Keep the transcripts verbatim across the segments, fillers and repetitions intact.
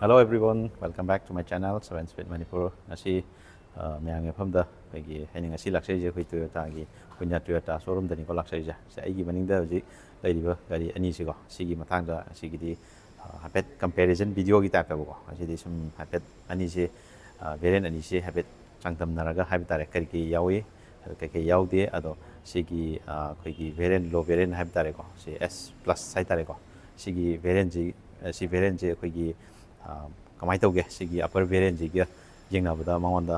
Hello everyone, welcome back to my channel, Seven Speed Manipur. ꯉꯁꯤ ꯑ, ꯃꯌꯥꯝꯒꯤ ꯃꯐꯝꯗ ꯑꯩꯈꯣꯏꯒꯤ, ꯑꯩꯅ ꯉꯁꯤ ꯂꯥꯛꯆꯔꯤꯁꯦ ꯑꯩꯈꯣꯏ ꯇꯣꯌꯣꯇꯥꯒꯤ, ꯑꯩꯈꯣꯏꯅ ꯇꯣꯌꯣꯇꯥ ꯁꯣꯔꯨꯝꯗꯅꯤꯀꯣ ꯂꯥꯛꯆꯔꯤꯁꯦ꯫ ꯁꯦ, ꯑꯩꯒꯤ ꯃꯅꯤꯡꯗ ꯍꯧꯖꯤꯛ ꯂꯩꯔꯤꯕ ꯒꯥꯔꯤ ꯑꯅꯤꯁꯤꯀꯣ, ꯁꯤꯒꯤ ꯃꯇꯥꯡꯗ ꯉꯁꯤꯒꯤꯗꯤ ꯑ, ꯍꯥꯏꯐꯦꯠ ꯀꯝꯄꯦꯔꯤꯖꯟ ꯚꯤꯗꯤꯑꯣꯒꯤ ꯇꯥꯏꯞꯇꯕꯨꯀꯣ, ꯉꯁꯤꯗꯤ ꯁꯨꯝ ꯍꯥꯏꯐꯦꯠ ꯑꯅꯤꯁꯦ, ꯚꯦꯔꯤꯌꯟ ꯑꯅꯤꯁꯦ ꯍꯥꯏꯐꯦꯠ ꯆꯥꯡꯗꯝꯅꯔꯒ ꯍꯥꯏꯕ ꯇꯥꯔꯦ, ꯀꯔꯤ ꯀꯔꯤ ꯌꯥꯎꯏ, ꯑꯗꯣ ꯀꯩꯀꯩ ꯌꯥꯎꯗꯦ, ꯑꯗꯣ ꯁꯤꯒꯤ ꯑ, ꯑꯩꯈꯣꯏꯒꯤ ꯚꯦꯔꯤꯌꯟ, ꯂꯣ ꯚꯦꯔꯤꯌꯟ ꯍꯥꯏꯕ ꯇꯥꯔꯦꯀꯣ, ꯁꯤ ꯑꯦꯁ ꯄ꯭ꯂꯁ ꯍꯥꯏ ꯇꯥꯔꯦꯀꯣ, ꯁꯤꯒꯤ ꯚꯦꯔꯤꯌꯟꯁꯤ, ꯑ, ꯁꯤ ꯚꯦꯔꯤꯌꯟꯁꯤ ꯑꯩꯈꯣꯏꯒꯤ ꯑ, ꯀꯃꯥꯏꯅ ꯇꯧꯒꯦ, ꯁꯤꯒꯤ ꯑꯄꯔ ꯚꯦꯔꯤꯌꯟꯁꯤꯒ ꯌꯦꯡꯅꯕꯗ ꯃꯉꯣꯟꯗ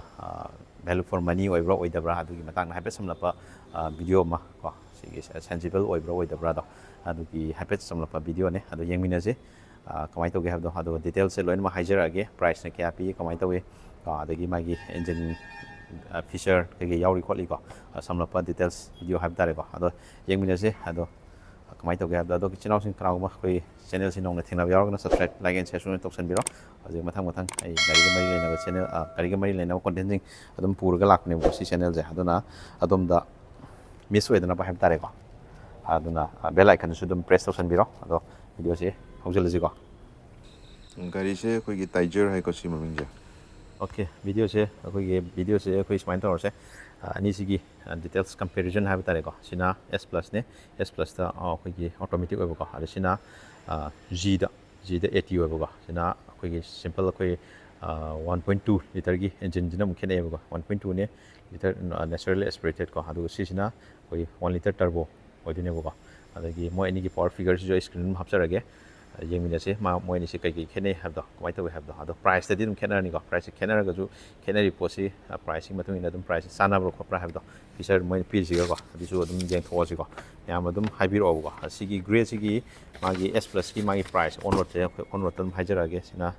value for money ꯑꯣꯏꯕ꯭ꯔꯥ ꯑꯣꯏꯗꯕ꯭ꯔꯥ, ꯑꯗꯨꯒꯤ ꯃꯇꯥꯡꯗ ꯍꯥꯏꯐꯦꯠ ꯁꯝꯂꯞꯄ ꯚꯤꯗꯤꯑꯣ ꯑꯃ ꯀꯣ, ꯁꯤꯒꯤ ꯁꯦꯟꯁꯤꯕꯜ ꯑꯣꯏꯕ꯭ꯔꯥ ꯑꯣꯏꯗꯕ꯭ꯔꯥꯗꯣ, ꯑꯗꯨꯒꯤ ꯍꯥꯏꯐꯦꯠ ꯁꯝꯂꯞꯄ ꯚꯤꯗꯤꯑꯣꯅꯦ꯫ ꯑꯗꯣ ꯌꯦꯡꯃꯤꯟꯅꯁꯤ꯫ ꯑ, ꯀꯃꯥꯏꯅ ꯇꯧꯒꯦ ꯍꯥꯏꯕꯗꯣ, ꯑꯗꯨꯒ ꯗꯤꯇꯦꯜꯁꯁꯦ ꯂꯣꯏꯅꯃꯛ ꯍꯥꯏꯖꯔꯛꯑꯒꯦ, ꯄ꯭ꯔꯥꯏꯁꯅ ꯀꯌꯥ ꯄꯤ, ꯀꯃꯥꯏꯅ ꯇꯧꯏ, ꯀꯣ, ꯑꯗꯒꯤ ꯃꯥꯒꯤ ꯏꯟꯖꯤꯟ ꯐꯤꯆꯔ ꯀꯩꯀꯩ ꯌꯥꯎꯔꯤ ꯈꯣꯠꯂꯤꯀꯣ, ꯑ, ꯁꯝꯂꯞꯄ ꯗꯤꯇꯦꯜꯁ ꯚꯤꯗꯤꯑꯣ ꯍꯥꯏꯕ ꯇꯥꯔꯦꯀꯣ꯫ ꯑꯗꯣ ꯌꯦꯡꯃꯤꯟꯅꯁꯦ꯫ ꯑꯗꯣ ꯀꯃꯥꯏꯅ ꯇꯧꯒꯦ ꯍꯥꯏꯕꯗꯣ, ꯑꯗꯣ ꯏꯆꯤꯟ ꯏꯅꯥꯎꯁꯤꯡ ꯀꯅꯥꯒꯨꯝꯕ ꯑꯩꯈꯣꯏ ꯆꯦꯅꯦꯜꯁꯤ ꯅꯧꯅ ꯊꯦꯡꯅꯕ ꯌꯥꯎꯔꯒꯅ subscribe, like and share ꯁꯨꯅ ꯇꯧꯁꯟꯕꯤꯔꯣ꯫ ꯍꯧꯖꯤꯛ ꯃꯊꯪ ꯃꯊꯪ ꯑꯩ ꯒꯥꯔꯤꯒ ꯃꯔꯤ ꯂꯩꯅꯕ ꯆꯦꯅꯦꯜ, ꯑ, ꯒꯥꯔꯤꯒ ꯃꯔꯤ ꯂꯩꯅꯕ ꯀꯣꯟꯇꯦꯟꯁꯤꯡ ꯑꯗꯨꯝ ꯄꯨꯔꯒ ꯂꯥꯛꯄꯅꯦꯕꯀꯣ ꯁꯤ ꯆꯦꯅꯦꯜꯁꯦ꯫ ꯑꯗꯨꯅ ꯑꯗꯣꯝꯗ ꯃꯤꯁ ꯑꯣꯏꯗꯅꯕ ꯍꯥꯏꯕ ꯇꯥꯔꯦꯀꯣ꯫ ꯑꯗꯨꯅ, ꯑ, bell iconꯗꯨꯁꯨ ꯑꯗꯨꯝ press ꯇꯧꯁꯟꯕꯤꯔꯣ꯫ ꯑꯗꯣ ꯚꯤꯗꯤꯑꯣꯁꯦ ꯍꯧꯖꯤꯜꯂꯁꯤꯀꯣ꯫ ꯒꯥꯔꯤꯁꯦ ꯑꯩꯈꯣꯏꯒꯤ ꯇꯥꯏꯖꯔ ꯍꯥꯏꯀꯣ ꯁꯤ ꯃꯃꯤꯡꯁꯦ꯫ ꯑꯣꯀꯦ, ꯚꯤꯗꯤꯑꯣꯁꯦ, ꯑꯩꯈꯣꯏꯒꯤ ꯚꯤꯗꯤꯑꯣꯁꯦ ꯑꯩꯈꯣꯏ ꯁꯨꯃꯥꯏꯅ ꯇꯧꯔꯁꯦ꯫ ꯑ, ꯑꯅꯤꯁꯤꯒꯤ, ꯑ, ꯗꯤꯇꯦꯜꯁ ꯀꯝꯄꯦꯔꯤꯖꯟ ꯍꯥꯏꯕ ꯇꯥꯔꯦꯀꯣ꯫ ꯁꯤꯅ ꯑꯦꯁ ꯄ꯭ꯂꯁꯅꯦ, ꯑꯦꯁ ꯄ꯭ꯂꯁꯇ, ꯑ, ꯑꯩꯈꯣꯏꯒꯤ ꯑꯣꯇꯣꯃꯦꯇꯤꯛ ꯑꯣꯏꯕꯀꯣ꯫ ꯑꯗ ꯁꯤꯅ, ꯑ, ꯖꯤꯗ, ꯖꯤꯗ ꯑꯦ ꯇꯤ ꯑꯣꯏꯕꯀꯣ꯫ ꯁꯤꯅ ꯑꯩꯈꯣꯏꯒꯤ ꯁꯤꯝꯄꯜ ꯑꯩꯈꯣꯏ, ꯑ, ꯋꯥꯟ ꯄꯣꯏꯟ ꯇꯨ ꯂꯤꯇꯔꯒꯤ ꯏꯟꯖꯤꯟꯁꯤꯅ ꯑꯃꯨꯛ ꯈꯦꯠꯅꯩꯌꯦꯕꯀꯣ꯫ ꯋꯥꯟ ꯄꯣꯏꯟ ꯇꯨꯅꯦ, ꯂꯤꯇꯔ, ꯑ, naturally aspirated ꯀꯣ꯫ ꯑꯗꯨꯒ ꯁꯤꯁꯤꯅ ꯑꯩꯈꯣꯏ ꯋꯥꯟ ꯂꯤꯇꯔ ꯇꯔꯕꯣ ꯑꯣꯏꯗꯣꯏꯅꯦꯕꯀꯣ꯫ ꯑꯗꯒꯤ ꯃꯣꯏ ꯑꯅꯤꯒꯤ ꯄꯋꯥꯔ ꯐꯤꯒꯔꯁꯤꯁꯨ ꯑꯩ ꯁ꯭ꯀ꯭ꯔꯤꯟ ꯑꯗꯨꯝ ꯍꯥꯞꯆꯔꯒꯦ꯫ ꯌꯦꯡꯃꯤꯟꯅꯁꯦ, ꯃꯥ, ꯃꯣꯏ ꯑꯅꯤꯁꯦ ꯀꯩ ꯀꯩ ꯈꯦꯠꯅꯩ ꯍꯥꯏꯕꯗꯣ, ꯀꯃꯥꯏꯅ ꯇꯧꯏ ꯍꯥꯏꯕꯗꯣ꯫ ꯑꯗꯣ ꯄ꯭ꯔꯥꯏꯁꯇꯗꯤ ꯑꯗꯨꯝ ꯈꯦꯠꯅꯔꯅꯤꯀꯣ꯫ ꯄ꯭ꯔꯥꯏꯁꯁꯦ ꯈꯦꯠꯅꯔꯒꯁꯨ, ꯈꯦꯠꯅꯔꯤꯕ ꯄꯣꯠꯁꯤ, ꯑ, ꯄ꯭ꯔꯥꯏꯁꯀꯤ ꯃꯇꯨꯡ ꯏꯟꯅ ꯑꯗꯨꯝ ꯄ꯭ꯔꯥꯏꯁꯁꯦ ꯆꯥꯟꯅꯕ꯭ꯔꯥ ꯈꯣꯠꯄ꯭ꯔꯥ ꯍꯥꯏꯕꯗꯣ, ꯐꯤꯆꯔ ꯃꯣꯏꯅ ꯄꯤꯔꯤꯁꯤꯒꯀꯣ, ꯑꯗꯨꯁꯨ ꯑꯗꯨꯝ ꯌꯦꯡꯊꯣꯛꯑꯁꯤꯀꯣ꯫ ꯃꯌꯥꯝ ꯑꯗꯨꯝ ꯍꯥꯏꯕꯤꯔꯛꯑꯣꯕꯀꯣ꯫ ꯑꯁꯤꯒꯤ ꯒ꯭ꯔꯦꯁꯤꯒꯤ ꯃꯥꯒꯤ ꯑꯦꯁ ꯄ꯭ꯂꯁꯀꯤ ꯃꯥꯒꯤ ꯄ꯭ꯔꯥꯏꯁ ꯑꯣꯟ ꯔꯣꯗꯇ ꯑꯩꯈꯣꯏ ꯑꯣꯟ ꯔꯣꯗꯇ ꯑꯗꯨꯝ ꯍꯥꯏꯖꯔꯛꯑꯒꯦ꯫ ꯁꯤꯅ,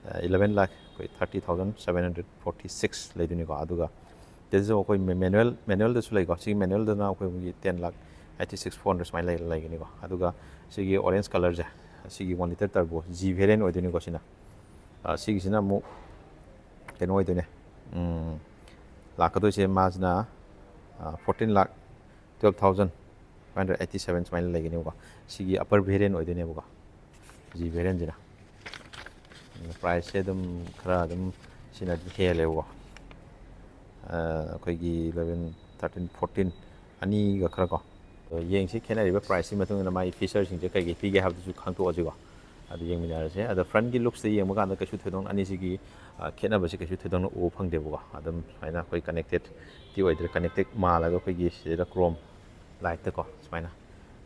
ꯑ, eleven lakh ꯑꯩꯈꯣꯏ thirty thousand seven hundred forty six ꯂꯩꯗꯣꯏꯅꯤꯀꯣ꯫ ꯑꯗꯨꯒ ꯁꯤꯗꯁꯨ ꯑꯩꯈꯣꯏ ꯃꯦ-, ꯃꯦꯅꯨꯋꯦꯜ, ꯃꯦꯅꯨꯋꯦꯜꯗꯁꯨ ꯂꯩꯀꯣ꯫ ꯁꯤꯒꯤ ꯃꯦꯅꯨꯋꯦꯜꯗꯅ ꯑꯩꯈꯣꯏꯒꯤ ten lakh eighty six four hundred ꯁꯨꯃꯥꯏꯅ ꯂꯩ-, ꯂꯩꯒꯅꯤꯀꯣ꯫ ꯑꯗꯨꯒ ꯁꯤꯒꯤ ꯑꯣꯔꯦꯟꯖ ꯀꯂꯔꯁꯦ, ꯁꯤꯒꯤ ꯋꯥꯟ ꯂꯤꯇꯔ ꯇꯔꯕꯣ ꯖꯤ ꯚꯦꯔꯤꯌꯟ ꯑꯣꯏꯗꯣꯏꯅꯤꯀꯣ꯫ ꯁꯤꯅ, ꯑ, ꯁꯤꯒꯤꯁꯤꯅ ꯑꯃꯨꯛ ꯀꯩꯅꯣ ꯑꯣꯏꯗꯣꯏꯅꯦ, ꯎꯝ, ꯂꯥꯛꯀꯗꯣꯏꯁꯦ ꯃꯥꯁꯤꯅ, ꯑ, fourteen lakh twelve thousand five hundred eighty seven ꯁꯨꯃꯥꯏꯅ ꯂꯩꯒꯅꯦꯕꯀꯣ꯫ ꯁꯤꯒꯤ ꯑꯄꯔ ꯚꯦꯔꯤꯌꯟ ꯑꯣꯏꯗꯣꯏꯅꯦꯕꯀꯣ, ꯖꯤ ꯚꯦꯔꯤꯌꯟꯁꯤꯅ꯫ ꯄ꯭ꯔꯥꯏꯁꯁꯦ ꯑꯗꯨꯝ ꯈꯔ ꯑꯗꯨꯝ ꯁꯤꯅ ꯑꯗꯨꯝ ꯍꯦꯜꯂꯦꯕꯀꯣ꯫ ꯑꯩꯈꯣꯏꯒꯤ eleven, thirteen, fourteen ꯑꯅꯤꯒ ꯈꯔ ꯀꯣ꯫ ꯑꯗꯣ ꯌꯦꯡꯁꯤ ꯈꯦꯠꯅꯔꯤꯕ ꯄ꯭ꯔꯥꯏꯁꯀꯤ ꯃꯇꯨꯡ ꯏꯟꯅ ꯃꯥꯒꯤ ꯐꯤꯆꯔꯁꯤꯡꯁꯦ ꯀꯩꯀꯩ ꯄꯤꯒꯦ ꯍꯥꯏꯕꯗꯨꯁꯨ ꯈꯪꯗꯣꯛꯑꯁꯤꯀꯣ꯫ ꯑꯗꯨ ꯌꯦꯡꯃꯤꯟꯅꯔꯁꯦ꯫ ꯑꯗꯣ ꯐ꯭ꯔꯟꯒꯤ ꯂꯨꯛꯁꯇ ꯌꯦꯡꯕ ꯀꯥꯟꯗ ꯀꯩꯁꯨ ꯊꯣꯏꯗꯣꯛꯅ ꯑꯅꯤꯁꯤꯒꯤ ꯈꯦꯠꯅꯕꯁꯦ ꯀꯩꯁꯨ ꯊꯣꯏꯗꯣꯛꯅ ꯎꯕ ꯐꯪꯗꯦꯕꯀꯣ꯫ ꯑꯗꯨꯝ ꯁꯨꯃꯥꯏꯅ ꯑꯩꯈꯣꯏ ꯀꯅꯦꯛꯇꯦꯠꯇꯤ ꯑꯣꯏꯗ꯭ꯔꯦ, ꯀꯅꯦꯛꯇꯦꯠ ꯃꯥꯜꯂꯒ ꯑꯩꯈꯣꯏꯒꯤ ꯁꯤꯗ ꯀ꯭ꯔꯣꯝ ꯂꯥꯏꯠꯇꯀꯣ ꯁꯨꯃꯥꯏꯅ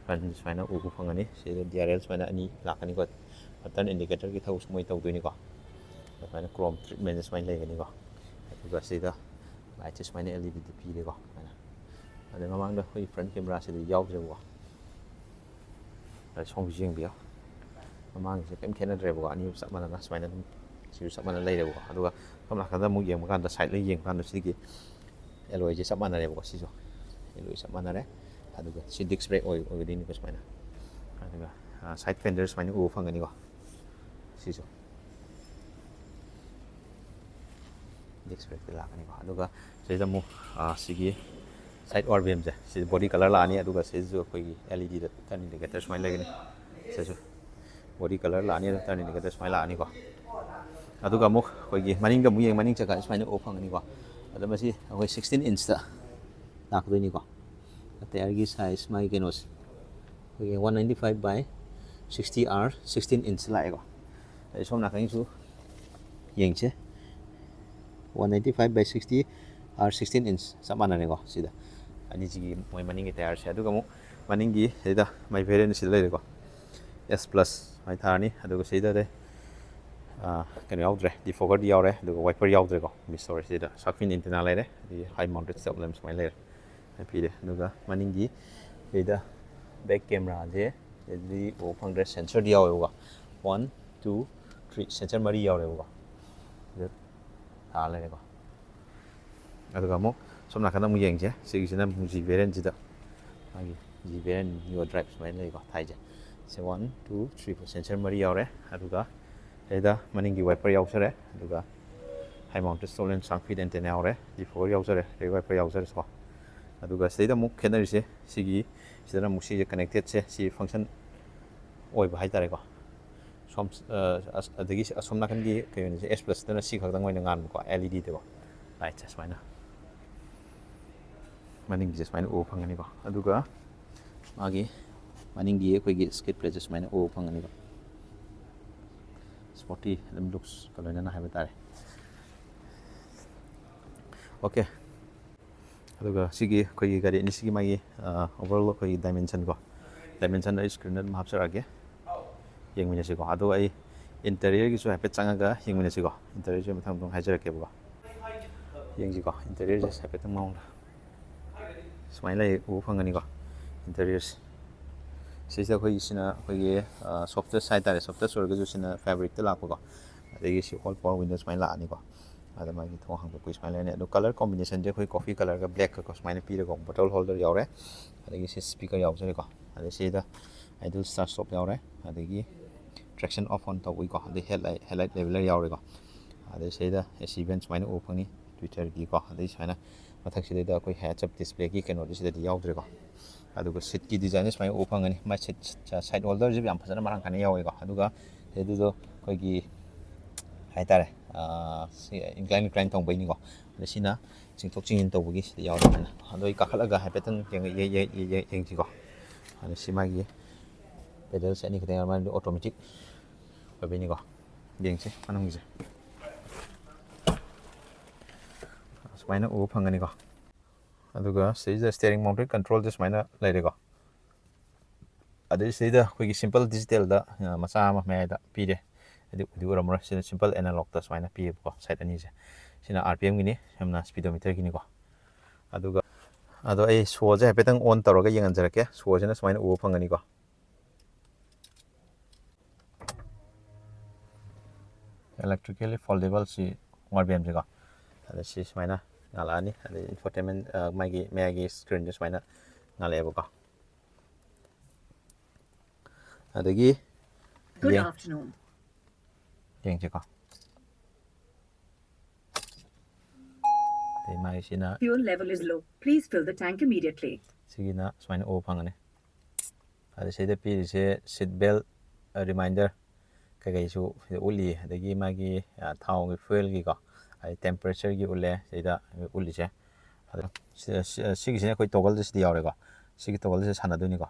ꯐ꯭ꯔꯟ ꯁꯨꯃꯥꯏꯅ ꯎꯕ ꯐꯪꯒꯅꯤ꯫ ꯁꯤꯗ ꯗꯤ ꯑꯥꯔ ꯑꯦꯜ ꯁꯨꯃꯥꯏꯅ ꯑꯅꯤ ꯂꯥꯛꯀꯅꯤꯀꯣ꯫ ꯇꯔꯟ ꯏꯟꯗꯤꯀꯦꯇꯔꯒꯤ ꯊꯕꯛꯁꯨ ꯃꯣꯏ ꯇꯧꯗꯣꯏꯅꯤꯀꯣ꯫ ꯑꯗꯨꯃꯥꯏꯅ ꯀ꯭ꯔꯣꯝ ꯇ꯭ꯔꯤꯠꯃꯦꯟꯁꯦ ꯁꯨꯃꯥꯏꯅ ꯂꯩꯒꯅꯤꯀꯣ꯫ ꯑꯗꯨꯒ ꯁꯤꯗ ꯂꯥꯏꯠꯁꯦ ꯁꯨꯃꯥꯏꯅ ꯑꯦꯜ ꯏ ꯗꯤꯗ ꯄꯤꯔꯦꯀꯣ꯫ ꯁꯨꯃꯥꯏꯅ ꯑꯗꯩ ꯃꯃꯥꯡꯗ ꯑꯩꯈꯣꯏꯒꯤ ꯐ꯭ꯔꯟ ꯀꯦꯃꯦꯔꯥꯁꯤꯗꯤ ꯌꯥꯎꯗ꯭ꯔꯦꯕꯀꯣ꯫ ꯑꯗ ꯁꯣꯝꯒꯤꯁꯨ ꯌꯦꯡꯕꯤꯌꯣ꯫ ꯃꯃꯥꯡꯒꯤꯁꯦ ꯀꯩꯝ ꯈꯦꯠꯅꯗ꯭ꯔꯦꯕꯀꯣ꯫ ꯑꯅꯤꯃꯛ ꯆꯞ ꯃꯥꯟꯅꯅ ꯁꯨꯃꯥꯏꯅ ꯑꯗꯨꯝ ꯁꯤꯁꯨ ꯆꯞ ꯃꯥꯟꯅ ꯂꯩꯔꯦꯕꯀꯣ꯫ ꯑꯗꯨꯒ ꯁꯣꯝ ꯅꯥꯀꯟꯗ ꯑꯃꯨꯛ ꯌꯦꯡꯕ ꯀꯥꯟꯗ, ꯁꯥꯏꯠꯂ ꯌꯦꯡꯕ ꯀꯥꯟꯗ ꯁꯤꯒꯤ ꯑꯦꯂꯣꯏꯁꯦ ꯆꯞ ꯃꯥꯟꯅꯔꯦꯕꯀꯣ꯫ ꯁꯤꯁꯨ ꯑꯦꯂꯣꯏ ꯆꯞ ꯃꯥꯟꯅꯔꯦ꯫ ꯑꯗꯨꯒ ꯁꯤ ꯗꯤꯁꯛ ꯕ꯭ꯔꯦꯛ ꯑꯣꯏ-, ꯑꯣꯏꯒꯗꯣꯏꯅꯤꯀꯣ ꯁꯨꯃꯥꯏꯅ꯫ ꯑꯗꯨꯒ ꯁꯥꯏꯠ ꯐꯦꯟꯗꯔ ꯁꯨꯃꯥꯏꯅ ꯎꯕ ꯐꯪꯒꯅꯤꯀꯣ꯫ ꯁꯤꯁꯨ ꯗꯤꯁꯛ ꯕ꯭ꯔꯦꯛꯇ ꯂꯥꯛꯀꯅꯤꯀꯣ꯫ ꯑꯗꯨꯒ ꯁꯤꯗ ꯑꯃꯨꯛ, ꯑ, ꯁꯤꯒꯤ ꯁꯥꯏꯠ ꯑꯥꯔ ꯕꯤ ꯑꯦꯝꯁꯦ, ꯁꯤ ꯕꯣꯗꯤ ꯀꯂꯔ ꯂꯥꯛꯑꯅꯤ꯫ ꯑꯗꯨꯒ ꯁꯤꯗꯁꯨ ꯑꯩꯈꯣꯏꯒꯤ ꯑꯦꯜ ꯏ ꯗꯤꯗ ꯇꯔꯟ ꯏꯟꯗꯤꯀꯦꯇꯔ ꯁꯨꯃꯥꯏꯅ ꯂꯩꯒꯅꯤ꯫ ꯁꯤꯗꯁꯨ ꯕꯣꯗꯤ ꯀꯂꯔ ꯂꯥꯛꯑꯅꯤ, ꯑꯗꯨ ꯇꯔꯟ ꯏꯟꯗꯤꯀꯦꯇꯔ ꯁꯨꯃꯥꯏꯅ ꯂꯥꯛꯑꯅꯤꯀꯣ꯫ ꯑꯗꯨꯒ ꯑꯃꯨꯛ ꯑꯩꯈꯣꯏꯒꯤ ꯃꯅꯤꯡꯗ ꯑꯃꯨꯛ ꯌꯦꯡ, ꯃꯅꯤꯡ ꯆꯀꯥꯁꯦ ꯁꯨꯃꯥꯏꯅ ꯎꯕ ꯐꯪꯒꯅꯤꯀꯣ꯫ ꯑꯗꯣ ꯃꯁꯤ ꯑꯩꯈꯣꯏ sixteen inch ꯇ ꯂꯥꯛꯀꯗꯣꯏꯅꯤꯀꯣ꯫ ꯇꯥꯌꯔꯒꯤ ꯁꯥꯏꯖ ꯃꯥꯒꯤ ꯀꯩꯅꯣꯁꯦ ꯑꯩꯈꯣꯏꯒꯤ one ninety five by sixty R sixteen inch ꯂꯥꯛꯑꯦꯀꯣ꯫ ꯑꯗꯩ ꯁꯣꯝ ꯅꯥꯀꯟꯒꯤꯁꯨ ꯌꯦꯡꯁꯦ꯫ One ninety five by sixty R sixteen inch ꯆꯞ ꯃꯥꯟꯅꯔꯦꯀꯣ꯫ ꯁꯤꯗ ꯑꯅꯤꯁꯤꯒꯤ ꯃꯣꯏ ꯃꯅꯤꯡꯒꯤ ꯇꯥꯌꯔꯁꯦ꯫ ꯑꯗꯨꯒ ꯑꯃꯨꯛ ꯃꯅꯤꯡꯒꯤ ꯁꯤꯗ ꯃꯥꯏ ꯚꯦꯔꯤꯌꯟ ꯁꯤꯗ ꯂꯩꯔꯦꯀꯣ꯫ ꯑꯦꯁ ꯄ꯭ꯂꯁ ꯁꯨꯃꯥꯏꯅ ꯊꯥꯔꯅꯤ꯫ ꯑꯗꯨꯒ ꯁꯤꯗ ꯑꯗꯩ, ꯑ, ꯀꯩꯅꯣ ꯌꯥꯎꯗ꯭ꯔꯦ, ꯗꯤꯐꯣꯒꯔꯗꯤ ꯌꯥꯎꯔꯦ, ꯑꯗꯨꯒ ꯋꯥꯏꯄꯔ ꯌꯥꯎꯗ꯭ꯔꯦꯀꯣ꯫ ꯃꯤꯁ ꯇꯧꯔꯦ꯫ ꯁꯤꯗ ꯁꯥꯔꯛ ꯐꯤꯟ ꯑꯦꯟꯇꯦꯅꯥ ꯂꯩꯔꯦ, ꯑꯗꯒꯤ ꯍꯥꯏ ꯃꯥꯎꯟꯇꯦꯠ ꯁ꯭ꯇꯣꯞ ꯂꯦꯝꯞ ꯁꯨꯃꯥꯏꯅ ꯂꯩꯔꯦ꯫ ꯄꯤꯔꯦ꯫ ꯑꯗꯨꯒ ꯃꯅꯤꯡꯒꯤ ꯁꯤꯗ ꯕꯦꯛ ꯀꯦꯃꯦꯔꯥꯁꯦ ꯁꯤꯗꯗꯤ ꯎꯕ ꯐꯪꯗ꯭ꯔꯦ, ꯁꯦꯟꯁꯔꯗꯤ ꯌꯥꯎꯋꯦꯕꯀꯣ꯫ One, two, three, ꯁꯦꯟꯁꯔ ꯃꯔꯤ ꯌꯥꯎꯔꯦꯕꯀꯣ꯫ ꯁꯤꯗ ꯊꯥ ꯂꯩꯔꯦꯀꯣ꯫ ꯑꯗꯨꯒ ꯑꯃꯨꯛ ꯁꯣꯝ ꯅꯥꯀꯟꯗ ꯑꯃꯨꯛ ꯌꯦꯡꯁꯦ꯫ ꯁꯤꯒꯤꯁꯤꯅ ꯑꯃꯨꯛ ꯖꯤ ꯚꯦꯔꯤꯌꯟꯁꯤꯗ, ꯃꯥꯒꯤ ꯖꯤ ꯚꯦꯔꯤꯌꯟ ꯅꯤꯌꯣ ꯗ꯭ꯔꯥꯏꯞ ꯁꯨꯃꯥꯏꯅ ꯂꯩꯀꯣ, ꯊꯥꯏꯁꯦ꯫ ꯁꯤ one, two, three, four, sensor ꯃꯔꯤ ꯌꯥꯎꯔꯦ꯫ ꯑꯗꯨꯒ ꯁꯤꯗ ꯃꯅꯤꯡꯒꯤ ꯋꯥꯏꯄꯔ ꯌꯥꯎꯖꯔꯦ꯫ ꯑꯗꯨꯒ ꯍꯥꯏ ꯃꯥꯎꯟꯇꯦꯠ ꯁ꯭ꯇꯣꯞ ꯂꯦꯝꯞ, ꯁꯥꯔꯛ ꯐꯤꯟ ꯑꯦꯟꯇꯦꯅꯥ ꯌꯥꯎꯔꯦ, ꯗꯤꯐꯣꯒꯔ ꯌꯥꯎꯖꯔꯦ, ꯔꯦꯌꯔ ꯋꯥꯏꯄꯔ ꯌꯥꯎꯖꯔꯦꯀꯣ꯫ ꯑꯗꯨꯒ ꯁꯤꯗꯩꯗ ꯑꯃꯨꯛ ꯈꯦꯠꯅꯔꯤꯁꯦ ꯁꯤꯒꯤ, ꯁꯤꯗꯅ ꯑꯃꯨꯛ ꯁꯤꯁꯦ ꯀꯅꯦꯛꯇꯦꯠꯁꯦ ꯁꯤ ꯐꯪꯁꯟ ꯑꯣꯏꯕ ꯍꯥꯏꯇꯥꯔꯦꯀꯣ꯫ ꯑꯗꯒꯤ ꯑꯁꯣꯝ ꯅꯥꯀꯟꯒꯤ ꯀꯩꯅꯣꯁꯦ, ꯑꯦꯁ ꯄ꯭ꯂꯁꯇꯅ ꯁꯤ ꯈꯛꯇꯪ ꯑꯣꯏꯅ ꯉꯥꯟꯕꯀꯣ, ꯑꯦꯜ ꯏ ꯗꯤꯗꯀꯣ꯫ ꯂꯥꯏꯠꯁꯦ ꯁꯨꯃꯥꯏꯅ ꯃꯅꯤꯡꯒꯤꯁꯦ ꯁꯨꯃꯥꯏꯅ ꯎꯕ ꯐꯪꯒꯅꯤꯀꯣ꯫ ꯑꯗꯨꯒ ꯃꯥꯒꯤ ꯃꯅꯤꯡꯒꯤ ꯑꯩꯈꯣꯏꯒꯤ ꯁ꯭ꯀꯤꯠ ꯄ꯭ꯂꯦꯠꯁꯦ ꯁꯨꯃꯥꯏꯅ ꯎꯕ ꯐꯪꯒꯅꯤꯀꯣ꯫ ꯁ꯭ꯄꯣꯔꯇꯤ ꯑꯗꯨꯝ ꯂꯨꯛꯁꯀ ꯂꯣꯏꯅꯅ ꯍꯥꯏꯕ ꯇꯥꯔꯦ꯫ ꯑꯣꯀꯦ꯫ ꯑꯗꯨꯒ ꯁꯤꯒꯤ ꯑꯩꯈꯣꯏꯒꯤ ꯒꯥꯔꯤ ꯑꯅꯤꯁꯤꯒꯤ ꯃꯥꯒꯤ ꯑꯣꯚꯔꯑꯣꯜ ꯑꯩꯈꯣꯏꯒꯤ ꯗꯥꯏꯃꯦꯟꯁꯟ ꯀꯣ, ꯗꯥꯏꯃꯦꯟꯁꯟ ꯑꯩ ꯁ꯭ꯀ꯭ꯔꯤꯟꯗ ꯑꯗꯨꯝ ꯍꯥꯞꯆꯔꯛꯑꯒꯦ, ꯌꯦꯡꯃꯤꯟꯅꯁꯤꯀꯣ꯫ ꯑꯗꯣ ꯑꯩ ꯏꯟꯇꯔꯤꯌꯔꯒꯤꯁꯨ ꯍꯥꯏꯐꯦꯠ ꯆꯪꯉꯒ ꯌꯦꯡꯃꯤꯟꯅꯁꯤꯀꯣ꯫ ꯏꯟꯇꯔꯤꯌꯔꯁꯦ ꯃꯊꯪ ꯃꯊꯪ ꯍꯥꯏꯖꯔꯛꯀꯦꯕꯀꯣ꯫ ꯌꯦꯡꯁꯤꯀꯣ, ꯏꯟꯇꯔꯤꯌꯔꯁꯦ ꯍꯥꯏꯐꯦꯠꯇꯪ ꯃꯑꯣꯡꯗ ꯁꯨꯃꯥꯏꯅ ꯂꯩ, ꯎꯕ ꯐꯪꯒꯅꯤꯀꯣ꯫ ꯏꯟꯇꯔꯤꯌꯔꯁꯦ ꯁꯤꯁꯤꯗ ꯑꯩꯈꯣꯏꯒꯤ ꯁꯤꯅ ꯑꯩꯈꯣꯏꯒꯤ ꯁꯣꯐꯇꯦꯁ ꯍꯥꯏꯇꯥꯔꯦ, ꯁꯣꯐꯇꯦꯁ ꯑꯣꯏꯔꯒꯁꯨ ꯁꯤꯅ ꯐꯦꯕ꯭ꯔꯤꯛꯇ ꯂꯥꯛꯄꯀꯣ꯫ ꯑꯗꯒꯤ ꯁꯤ ꯑꯣꯜ ꯄꯋꯥꯔ ꯋꯤꯟꯗꯣ ꯁꯨꯃꯥꯏꯅ ꯂꯥꯛꯑꯅꯤꯀꯣ꯫ ꯑꯗ ꯃꯥꯒꯤ ꯊꯣꯡ ꯍꯥꯡꯗꯣꯛꯄꯒꯤ ꯁꯨꯃꯥꯏꯅ ꯂꯩꯔꯅꯤ꯫ ꯑꯗꯣ ꯀꯂꯔ ꯀꯣꯝꯕꯤꯅꯦꯁꯟꯁꯦ ꯑꯩꯈꯣꯏ ꯀꯣꯐꯤ ꯀꯂꯔꯒ ꯕ꯭ꯂꯦꯛꯀꯀꯣ ꯁꯨꯃꯥꯏꯅ ꯄꯤꯔꯒ, ꯕꯣꯇꯜ ꯍꯣꯜꯗꯔ ꯌꯥꯎꯔꯦ꯫ ꯑꯗꯒꯤ ꯁꯤ ꯁ꯭ꯄꯤꯀꯔ ꯌꯥꯎꯖꯔꯦꯀꯣ꯫ ꯑꯗꯩ ꯁꯤꯗ ꯑꯥꯏꯗꯜ ꯁ꯭ꯇꯥꯔꯠ ꯁ꯭ꯇꯣꯞ ꯌꯥꯎꯔꯦ꯫ ꯑꯗꯒꯤ ꯇ꯭ꯔꯦꯛꯁꯟ ꯑꯣꯐ ꯑꯣꯟ ꯇꯧꯕꯒꯤꯀꯣ꯫ ꯑꯗꯩ ꯍꯦꯠꯂꯥꯏꯠ, ꯍꯦꯠꯂꯥꯏꯠ ꯂꯦꯕꯦꯂꯔ ꯌꯥꯎꯔꯦꯀꯣ꯫ ꯑꯗꯩ ꯁꯤꯗ ꯑꯦ ꯁꯤ ꯚꯦꯟ ꯁꯨꯃꯥꯏꯅ ꯎꯕ ꯐꯪꯅꯤ, ꯇ꯭ꯋꯤꯇꯔꯒꯤꯀꯣ꯫ ꯑꯗꯩ ꯁꯨꯃꯥꯏꯅ ꯃꯊꯛꯁꯤꯗꯩꯗ ꯑꯩꯈꯣꯏ ꯍꯦꯠꯁ ꯑꯞ ꯗꯤꯁꯄ꯭ꯂꯦꯒꯤ ꯀꯩꯅꯣꯗꯤ ꯁꯤꯗꯗꯤ ꯌꯥꯎꯗ꯭ꯔꯦꯀꯣ꯫ ꯑꯗꯨꯒ ꯁꯤꯠꯀꯤ ꯗꯤꯖꯥꯏꯟꯁꯦ ꯁꯨꯃꯥꯏꯅ ꯎꯕ ꯐꯪꯒꯅꯤ꯫ ꯃꯥꯏ ꯁꯤꯠ, ꯁꯥꯏꯠ ꯍꯣꯜꯗꯔꯁꯤ ꯌꯥꯝ ꯐꯖꯅ ꯃꯔꯥꯡ ꯀꯥꯏꯅ ꯌꯥꯎꯋꯦꯀꯣ꯫ ꯑꯗꯨꯒ ꯁꯤꯗꯁꯨ ꯑꯩꯈꯣꯏꯒꯤ ꯍꯥꯏꯇꯥꯔꯦ, ꯁꯤ ꯏꯟꯀ꯭ꯂꯥꯏꯟ ꯏꯟꯀ꯭ꯂꯥꯏꯟ ꯇꯧꯕꯩꯅꯤꯀꯣ꯫ ꯑꯗ ꯁꯤꯅ ꯆꯤꯡꯊꯣꯛ ꯆꯤꯡꯁꯤꯟ ꯇꯧꯕꯒꯤ ꯁꯤꯗ ꯌꯥꯎꯔꯕꯅꯤꯅ꯫ ꯑꯗꯣ ꯑꯩ ꯀꯥꯈꯠꯂꯒ ꯍꯥꯏꯐꯦꯠꯇꯪ ꯌꯦꯡ-, ꯌꯦꯡ-, ꯌꯦꯡ-, ꯌꯦꯡ-, ꯌꯦꯡꯁꯤꯀꯣ꯫ ꯑꯗ ꯁꯤ ꯃꯥꯒꯤ ꯄꯦꯗꯜꯁꯦ ꯑꯅꯤ ꯈꯛꯇꯪ ꯌꯥꯎꯔ ꯃꯥꯜꯂꯦ, ꯑꯣꯇꯣꯃꯦꯇꯤꯛ ꯑꯣꯏꯕꯩꯅꯤꯀꯣ꯫ ꯌꯦꯡꯁꯤ ꯃꯅꯨꯡꯒꯤꯁꯦ꯫ ꯁꯨꯃꯥꯏꯅ ꯎꯕ ꯐꯪꯒꯅꯤꯀꯣ꯫ ꯑꯗꯨꯒ ꯁꯤꯗꯩꯁꯤꯗ ꯁ꯭ꯇꯤꯌꯔꯤꯡ ꯃꯥꯎꯟꯇꯦꯠ ꯀꯟꯇ꯭ꯔꯣꯜꯁꯦ ꯁꯨꯃꯥꯏꯅ ꯂꯩꯔꯦꯀꯣ꯫ ꯑꯗꯩ ꯁꯤꯗꯩꯗ ꯑꯩꯈꯣꯏꯒꯤ ꯁꯤꯝꯄꯜ ꯗꯤꯖꯤꯇꯦꯜꯗ, ꯑ, ꯃꯆꯥ ꯑꯃ ꯃꯌꯥꯏꯗ ꯄꯤꯔꯦ꯫ ꯑꯗꯨ ꯎꯗꯤ ꯎꯔꯝꯃꯔꯣꯏ꯫ ꯁꯤꯅ ꯁꯤꯝꯄꯜ ꯑꯦꯅꯥꯂꯣꯛꯇ ꯁꯨꯃꯥꯏꯅ ꯄꯤꯌꯦꯕꯀꯣ, ꯁꯥꯏꯠ ꯑꯅꯤꯁꯦ꯫ ꯁꯤꯅ ꯑꯥꯔ ꯄꯤ ꯑꯦꯝꯒꯤꯅꯤ, ꯁꯣꯝꯅ ꯁ꯭ꯄꯤꯗꯣꯃꯤꯇꯔꯒꯤꯅꯤꯀꯣ꯫ ꯑꯗꯨꯒ, ꯑꯗꯣ ꯑꯩ ꯁꯣꯁꯦ ꯍꯥꯏꯐꯦꯠꯇꯪ ꯑꯣꯟ ꯇꯧꯔꯒ ꯌꯦꯡꯍꯟꯖꯔꯛꯀꯦ꯫ ꯁꯣꯁꯤꯅ ꯁꯨꯃꯥꯏꯅ ꯎꯕ ꯐꯪꯒꯅꯤꯀꯣ꯫ ꯏꯂꯦꯛꯇ꯭ꯔꯤꯀꯦꯜꯂꯤ ꯐꯣꯜꯗꯦꯕꯜ ꯁꯤ ꯑꯥꯔ ꯕꯤ ꯑꯦꯝꯁꯤꯀꯣ꯫ ꯑꯗ ꯁꯤ ꯁꯨꯃꯥꯏꯅ ꯉꯥꯜꯂꯛꯑꯅꯤ꯫ ꯑꯗꯩ ꯏꯟꯐꯣꯇꯦꯟꯃꯦꯟ, ꯑ, ꯃꯥꯒꯤ ꯃꯌꯥꯏꯒꯤ ꯁ꯭ꯀ꯭ꯔꯤꯟꯁꯦ ꯁꯨꯃꯥꯏꯅ ꯉꯥꯜꯂꯛꯑꯦꯕꯀꯣ꯫ ꯑꯗꯒꯤ Good ꯌꯦꯡ-, afternoon. ꯌꯦꯡꯁꯤꯀꯣ꯫ ꯑꯗꯩ ꯃꯥꯒꯤꯁꯤꯅ Fuel level is low. Please fill the tank immediately. ꯁꯤꯒꯤꯅ ꯁꯨꯃꯥꯏꯅ ꯎꯕ ꯐꯪꯒꯅꯤ꯫ ꯑꯗ ꯁꯤꯗ ꯄꯤꯔꯤꯁꯦ ꯁꯤꯠ ꯕꯦꯜ ꯔꯤꯃꯥꯏꯟꯗꯔ, ꯀꯩꯀꯩꯁꯨ ꯁꯤꯗ ꯎꯠꯂꯤ꯫ ꯑꯗꯒꯤ ꯃꯥꯒꯤ ꯊꯥꯎꯒꯤ, ꯐ꯭ꯌꯨꯋꯦꯜꯒꯤꯀꯣ, ꯑꯗꯩ ꯇꯦꯝꯄꯔꯦꯆꯔꯒꯤ ꯎꯠꯂꯦ ꯁꯤꯗ ꯎꯠꯂꯤꯁꯦ꯫ ꯑꯗꯣ ꯁꯤꯒꯤꯁꯤꯅ ꯑꯩꯈꯣꯏ ꯇꯣꯒꯜꯗ ꯁꯤꯗ ꯌꯥꯎꯔꯦꯀꯣ꯫ ꯁꯤꯒꯤ ꯇꯣꯒꯜꯁꯦ ꯁꯥꯟꯅꯗꯣꯏꯅꯤꯀꯣ꯫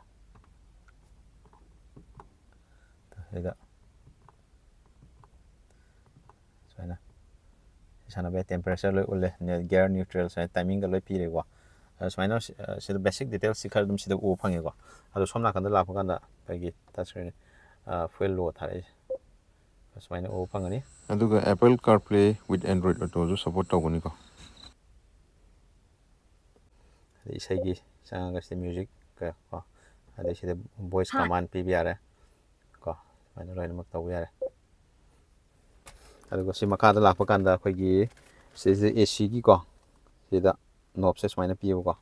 ꯁꯤꯗ ꯁꯨꯃꯥꯏꯅ ꯁꯥꯟꯅꯕ ꯌꯥꯏ꯫ ꯇꯦꯝꯄꯔꯦꯆꯔ ꯂꯣꯏ ꯎꯠꯂꯦ, ꯒꯤꯌꯔ ꯅ꯭ꯌꯨꯇ꯭ꯔꯦꯜ ꯁꯨꯃꯥꯏꯅ ꯇꯥꯏꯃꯤꯡꯒ ꯂꯣꯏ ꯄꯤꯔꯦꯀꯣ꯫ ꯑꯗꯣ ꯁꯨꯃꯥꯏꯅ ꯁꯤꯗ ꯕꯦꯁꯤꯛ ꯗꯤꯇꯦꯜꯁꯁꯤ ꯈꯔ ꯑꯗꯨꯝ ꯁꯤꯗ ꯎꯕ ꯐꯪꯉꯦꯀꯣ꯫ ꯑꯗꯣ ꯁꯣꯝ ꯅꯥꯀꯟꯗ ꯂꯥꯛꯄ ꯀꯥꯟꯗ ꯑꯩꯈꯣꯏꯒꯤ ꯇꯆ ꯁ꯭ꯀ꯭ꯔꯤꯟ ꯐ꯭ꯌꯨꯋꯦꯜ ꯂꯣ ꯊꯥꯔꯛꯏꯁꯦ ꯁꯨꯃꯥꯏꯅ ꯎꯕ ꯐꯪꯒꯅꯤ꯫ ꯑꯗꯨꯒ Apple CarPlay with Android Autoꯁꯨ ꯁꯄꯣꯔꯠ ꯇꯧꯒꯅꯤꯀꯣ꯫ ꯑꯗꯩ ꯏꯁꯩꯒꯤ ꯆꯪꯉꯒ ꯁꯤꯗ ꯃ꯭ꯌꯨꯖꯤꯛ ꯀꯣ, ꯑꯗꯩ ꯁꯤꯗ ꯚꯣꯏꯁ ꯀꯃꯥꯟ ꯄꯤꯕ ꯌꯥꯔꯦ ꯀꯣ꯫ ꯁꯨꯃꯥꯏꯅ ꯂꯣꯏꯅꯃꯛ ꯇꯧꯕ ꯌꯥꯔꯦ꯫ ꯑꯗꯨꯒ ꯁꯤ ꯃꯈꯥꯗ ꯂꯥꯛꯄ ꯀꯥꯟꯗ ꯑꯩꯈꯣꯏꯒꯤ ꯁꯤꯁꯦ ꯑꯦ ꯁꯤꯒꯤꯀꯣ, ꯁꯤꯗ ꯅꯣꯞꯁꯦ ꯁꯨꯃꯥꯏꯅ ꯄꯤꯌꯦꯕꯀꯣ꯫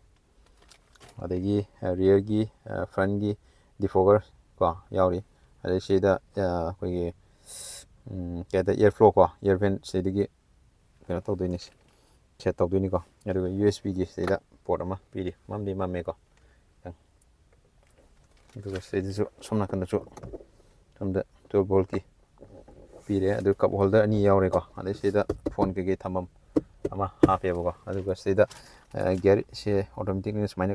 ꯑꯗꯒꯤ ꯔꯤꯌꯔꯒꯤ, ꯐ꯭ꯔꯟꯒꯤ ꯗꯤꯐꯣꯒꯔ ꯀꯣ ꯌꯥꯎꯔꯤ꯫ ꯑꯗꯩ ꯁꯤꯗ ꯑꯩꯈꯣꯏꯒꯤ ꯀꯩ ꯍꯥꯏꯇꯥꯔꯦ, ꯏꯌꯔ ꯐ꯭ꯂꯣ ꯀꯣ, ꯏꯌꯔ ꯚꯦꯟ ꯁꯤꯗꯒꯤ ꯀꯩꯅꯣ ꯇꯧꯗꯣꯏꯅꯤ, ꯁꯦꯠ ꯇꯧꯗꯣꯏꯅꯤꯀꯣ꯫ ꯑꯗꯨꯒ ꯌꯨ ꯑꯦꯁ ꯕꯤꯒꯤ ꯁꯤꯗ ꯄꯣꯔꯠ ꯑꯃ ꯄꯤꯔꯤ, ꯃꯝꯗꯤ ꯃꯝꯃꯦꯀꯣ ꯈꯤꯇꯪ꯫ ꯑꯗꯨꯒ ꯁꯤꯗꯁꯨ ꯁꯣꯝ ꯅꯥꯀꯟꯗꯁꯨ ꯁꯣꯝꯗ ꯇꯨꯌꯦꯜꯞ ꯚꯣꯜꯠꯀꯤ ꯄꯤꯔꯦ꯫ ꯑꯗꯨ ꯀꯞ ꯍꯣꯜꯗꯔ ꯑꯅꯤ ꯌꯥꯎꯔꯦꯀꯣ꯫ ꯑꯗꯩ ꯁꯤꯗ ꯐꯣꯟ ꯀꯩꯀꯩ ꯊꯝꯐꯝ ꯑꯃ ꯍꯥꯞꯄꯦꯕꯀꯣ꯫ ꯑꯗꯨꯒ ꯁꯤꯗ ꯒꯤꯌꯔꯁꯦ ꯑꯣꯇꯣꯃꯦꯇꯤꯛꯂꯤ ꯁꯨꯃꯥꯏꯅ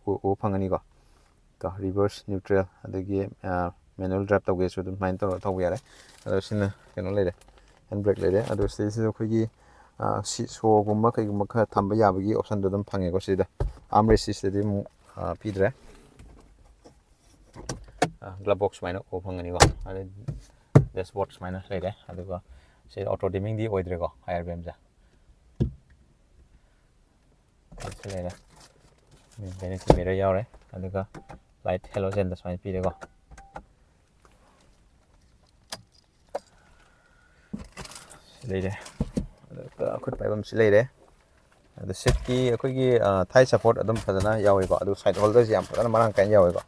ꯎ- ꯎꯕ ꯐꯪꯒꯅꯤꯀꯣ꯫ ꯀꯣ ꯔꯤꯚꯔꯁ, ꯅ꯭ꯌꯨꯇ꯭ꯔꯦꯜ, ꯑꯗꯒꯤ ꯃꯦꯅꯨꯋꯦꯜ ꯗ꯭ꯔꯥꯏꯚ ꯇꯧꯒꯦꯁꯨ ꯑꯗꯨꯝ ꯁꯨꯃꯥꯏꯅ ꯇꯧꯔꯒ ꯊꯧꯕ ꯌꯥꯔꯦ꯫ ꯑꯗꯣ ꯁꯤꯅ ꯀꯩꯅꯣ ꯂꯩꯔꯦ, ꯍꯦꯟ ꯕ꯭ꯔꯦꯛ ꯂꯩꯔꯦ꯫ ꯑꯗꯣ ꯁꯤꯗꯩꯁꯤꯗ ꯑꯩꯈꯣꯏꯒꯤ ꯁꯤ ꯁꯣꯒꯨꯝꯕ ꯀꯩꯒꯨꯝꯕ ꯈꯔ ꯊꯝꯕ ꯌꯥꯕꯒꯤ ꯑꯣꯞꯁꯟꯗꯣ ꯑꯗꯨꯝ ꯐꯪꯉꯦꯀꯣ꯫ ꯁꯤꯗ ꯑꯥꯔꯝ ꯔꯦꯁ ꯁꯤꯗꯗꯤ ꯑꯃꯨꯛ ꯄꯤꯗ꯭ꯔꯦ꯫ ꯒ꯭ꯂꯞ ꯕꯣꯛꯁ ꯁꯨꯃꯥꯏꯅ ꯎꯕ ꯐꯪꯒꯅꯤꯀꯣ꯫ ꯑꯗꯩ ꯗꯦꯁꯕꯣꯔꯗ ꯁꯨꯃꯥꯏꯅ ꯂꯩꯔꯦ꯫ ꯑꯗꯨꯒ ꯁꯤ ꯑꯣꯇꯣ ꯗꯤꯃꯤꯡꯗꯤ ꯑꯣꯏꯗ꯭ꯔꯦꯀꯣ, ꯑꯥꯏ ꯑꯥꯔ ꯕꯤ ꯑꯦꯝꯁꯦ꯫ ꯁꯤ ꯂꯩꯔꯦ꯫ ꯚꯦꯅꯤꯇꯤ ꯃꯤꯔꯔ ꯌꯥꯎꯔꯦ꯫ ꯑꯗꯨꯒ ꯂꯥꯏꯠ ꯍꯦꯂꯣꯖꯦꯟꯗ ꯁꯨꯃꯥꯏꯅ ꯄꯤꯔꯦꯀꯣ꯫ ꯁꯤ ꯂꯩꯔꯦ꯫ ꯑꯗꯨꯒ ꯑꯩꯈꯣꯏ ꯄꯥꯏꯐꯝꯁꯤ ꯂꯩꯔꯦ꯫ ꯑꯗꯣ ꯁꯤꯠꯀꯤ ꯑꯩꯈꯣꯏꯒꯤ ꯊꯥꯏ ꯁꯄꯣꯔꯠ ꯑꯗꯨꯝ ꯐꯖꯅ ꯌꯥꯎꯋꯤꯀꯣ꯫ ꯑꯗꯨ ꯁꯥꯏꯠ ꯍꯣꯜꯗꯔꯁꯤ ꯌꯥꯝ ꯐꯖꯅ ꯃꯔꯥꯡ ꯀꯥꯏꯅ ꯌꯥꯎꯋꯤꯀꯣ꯫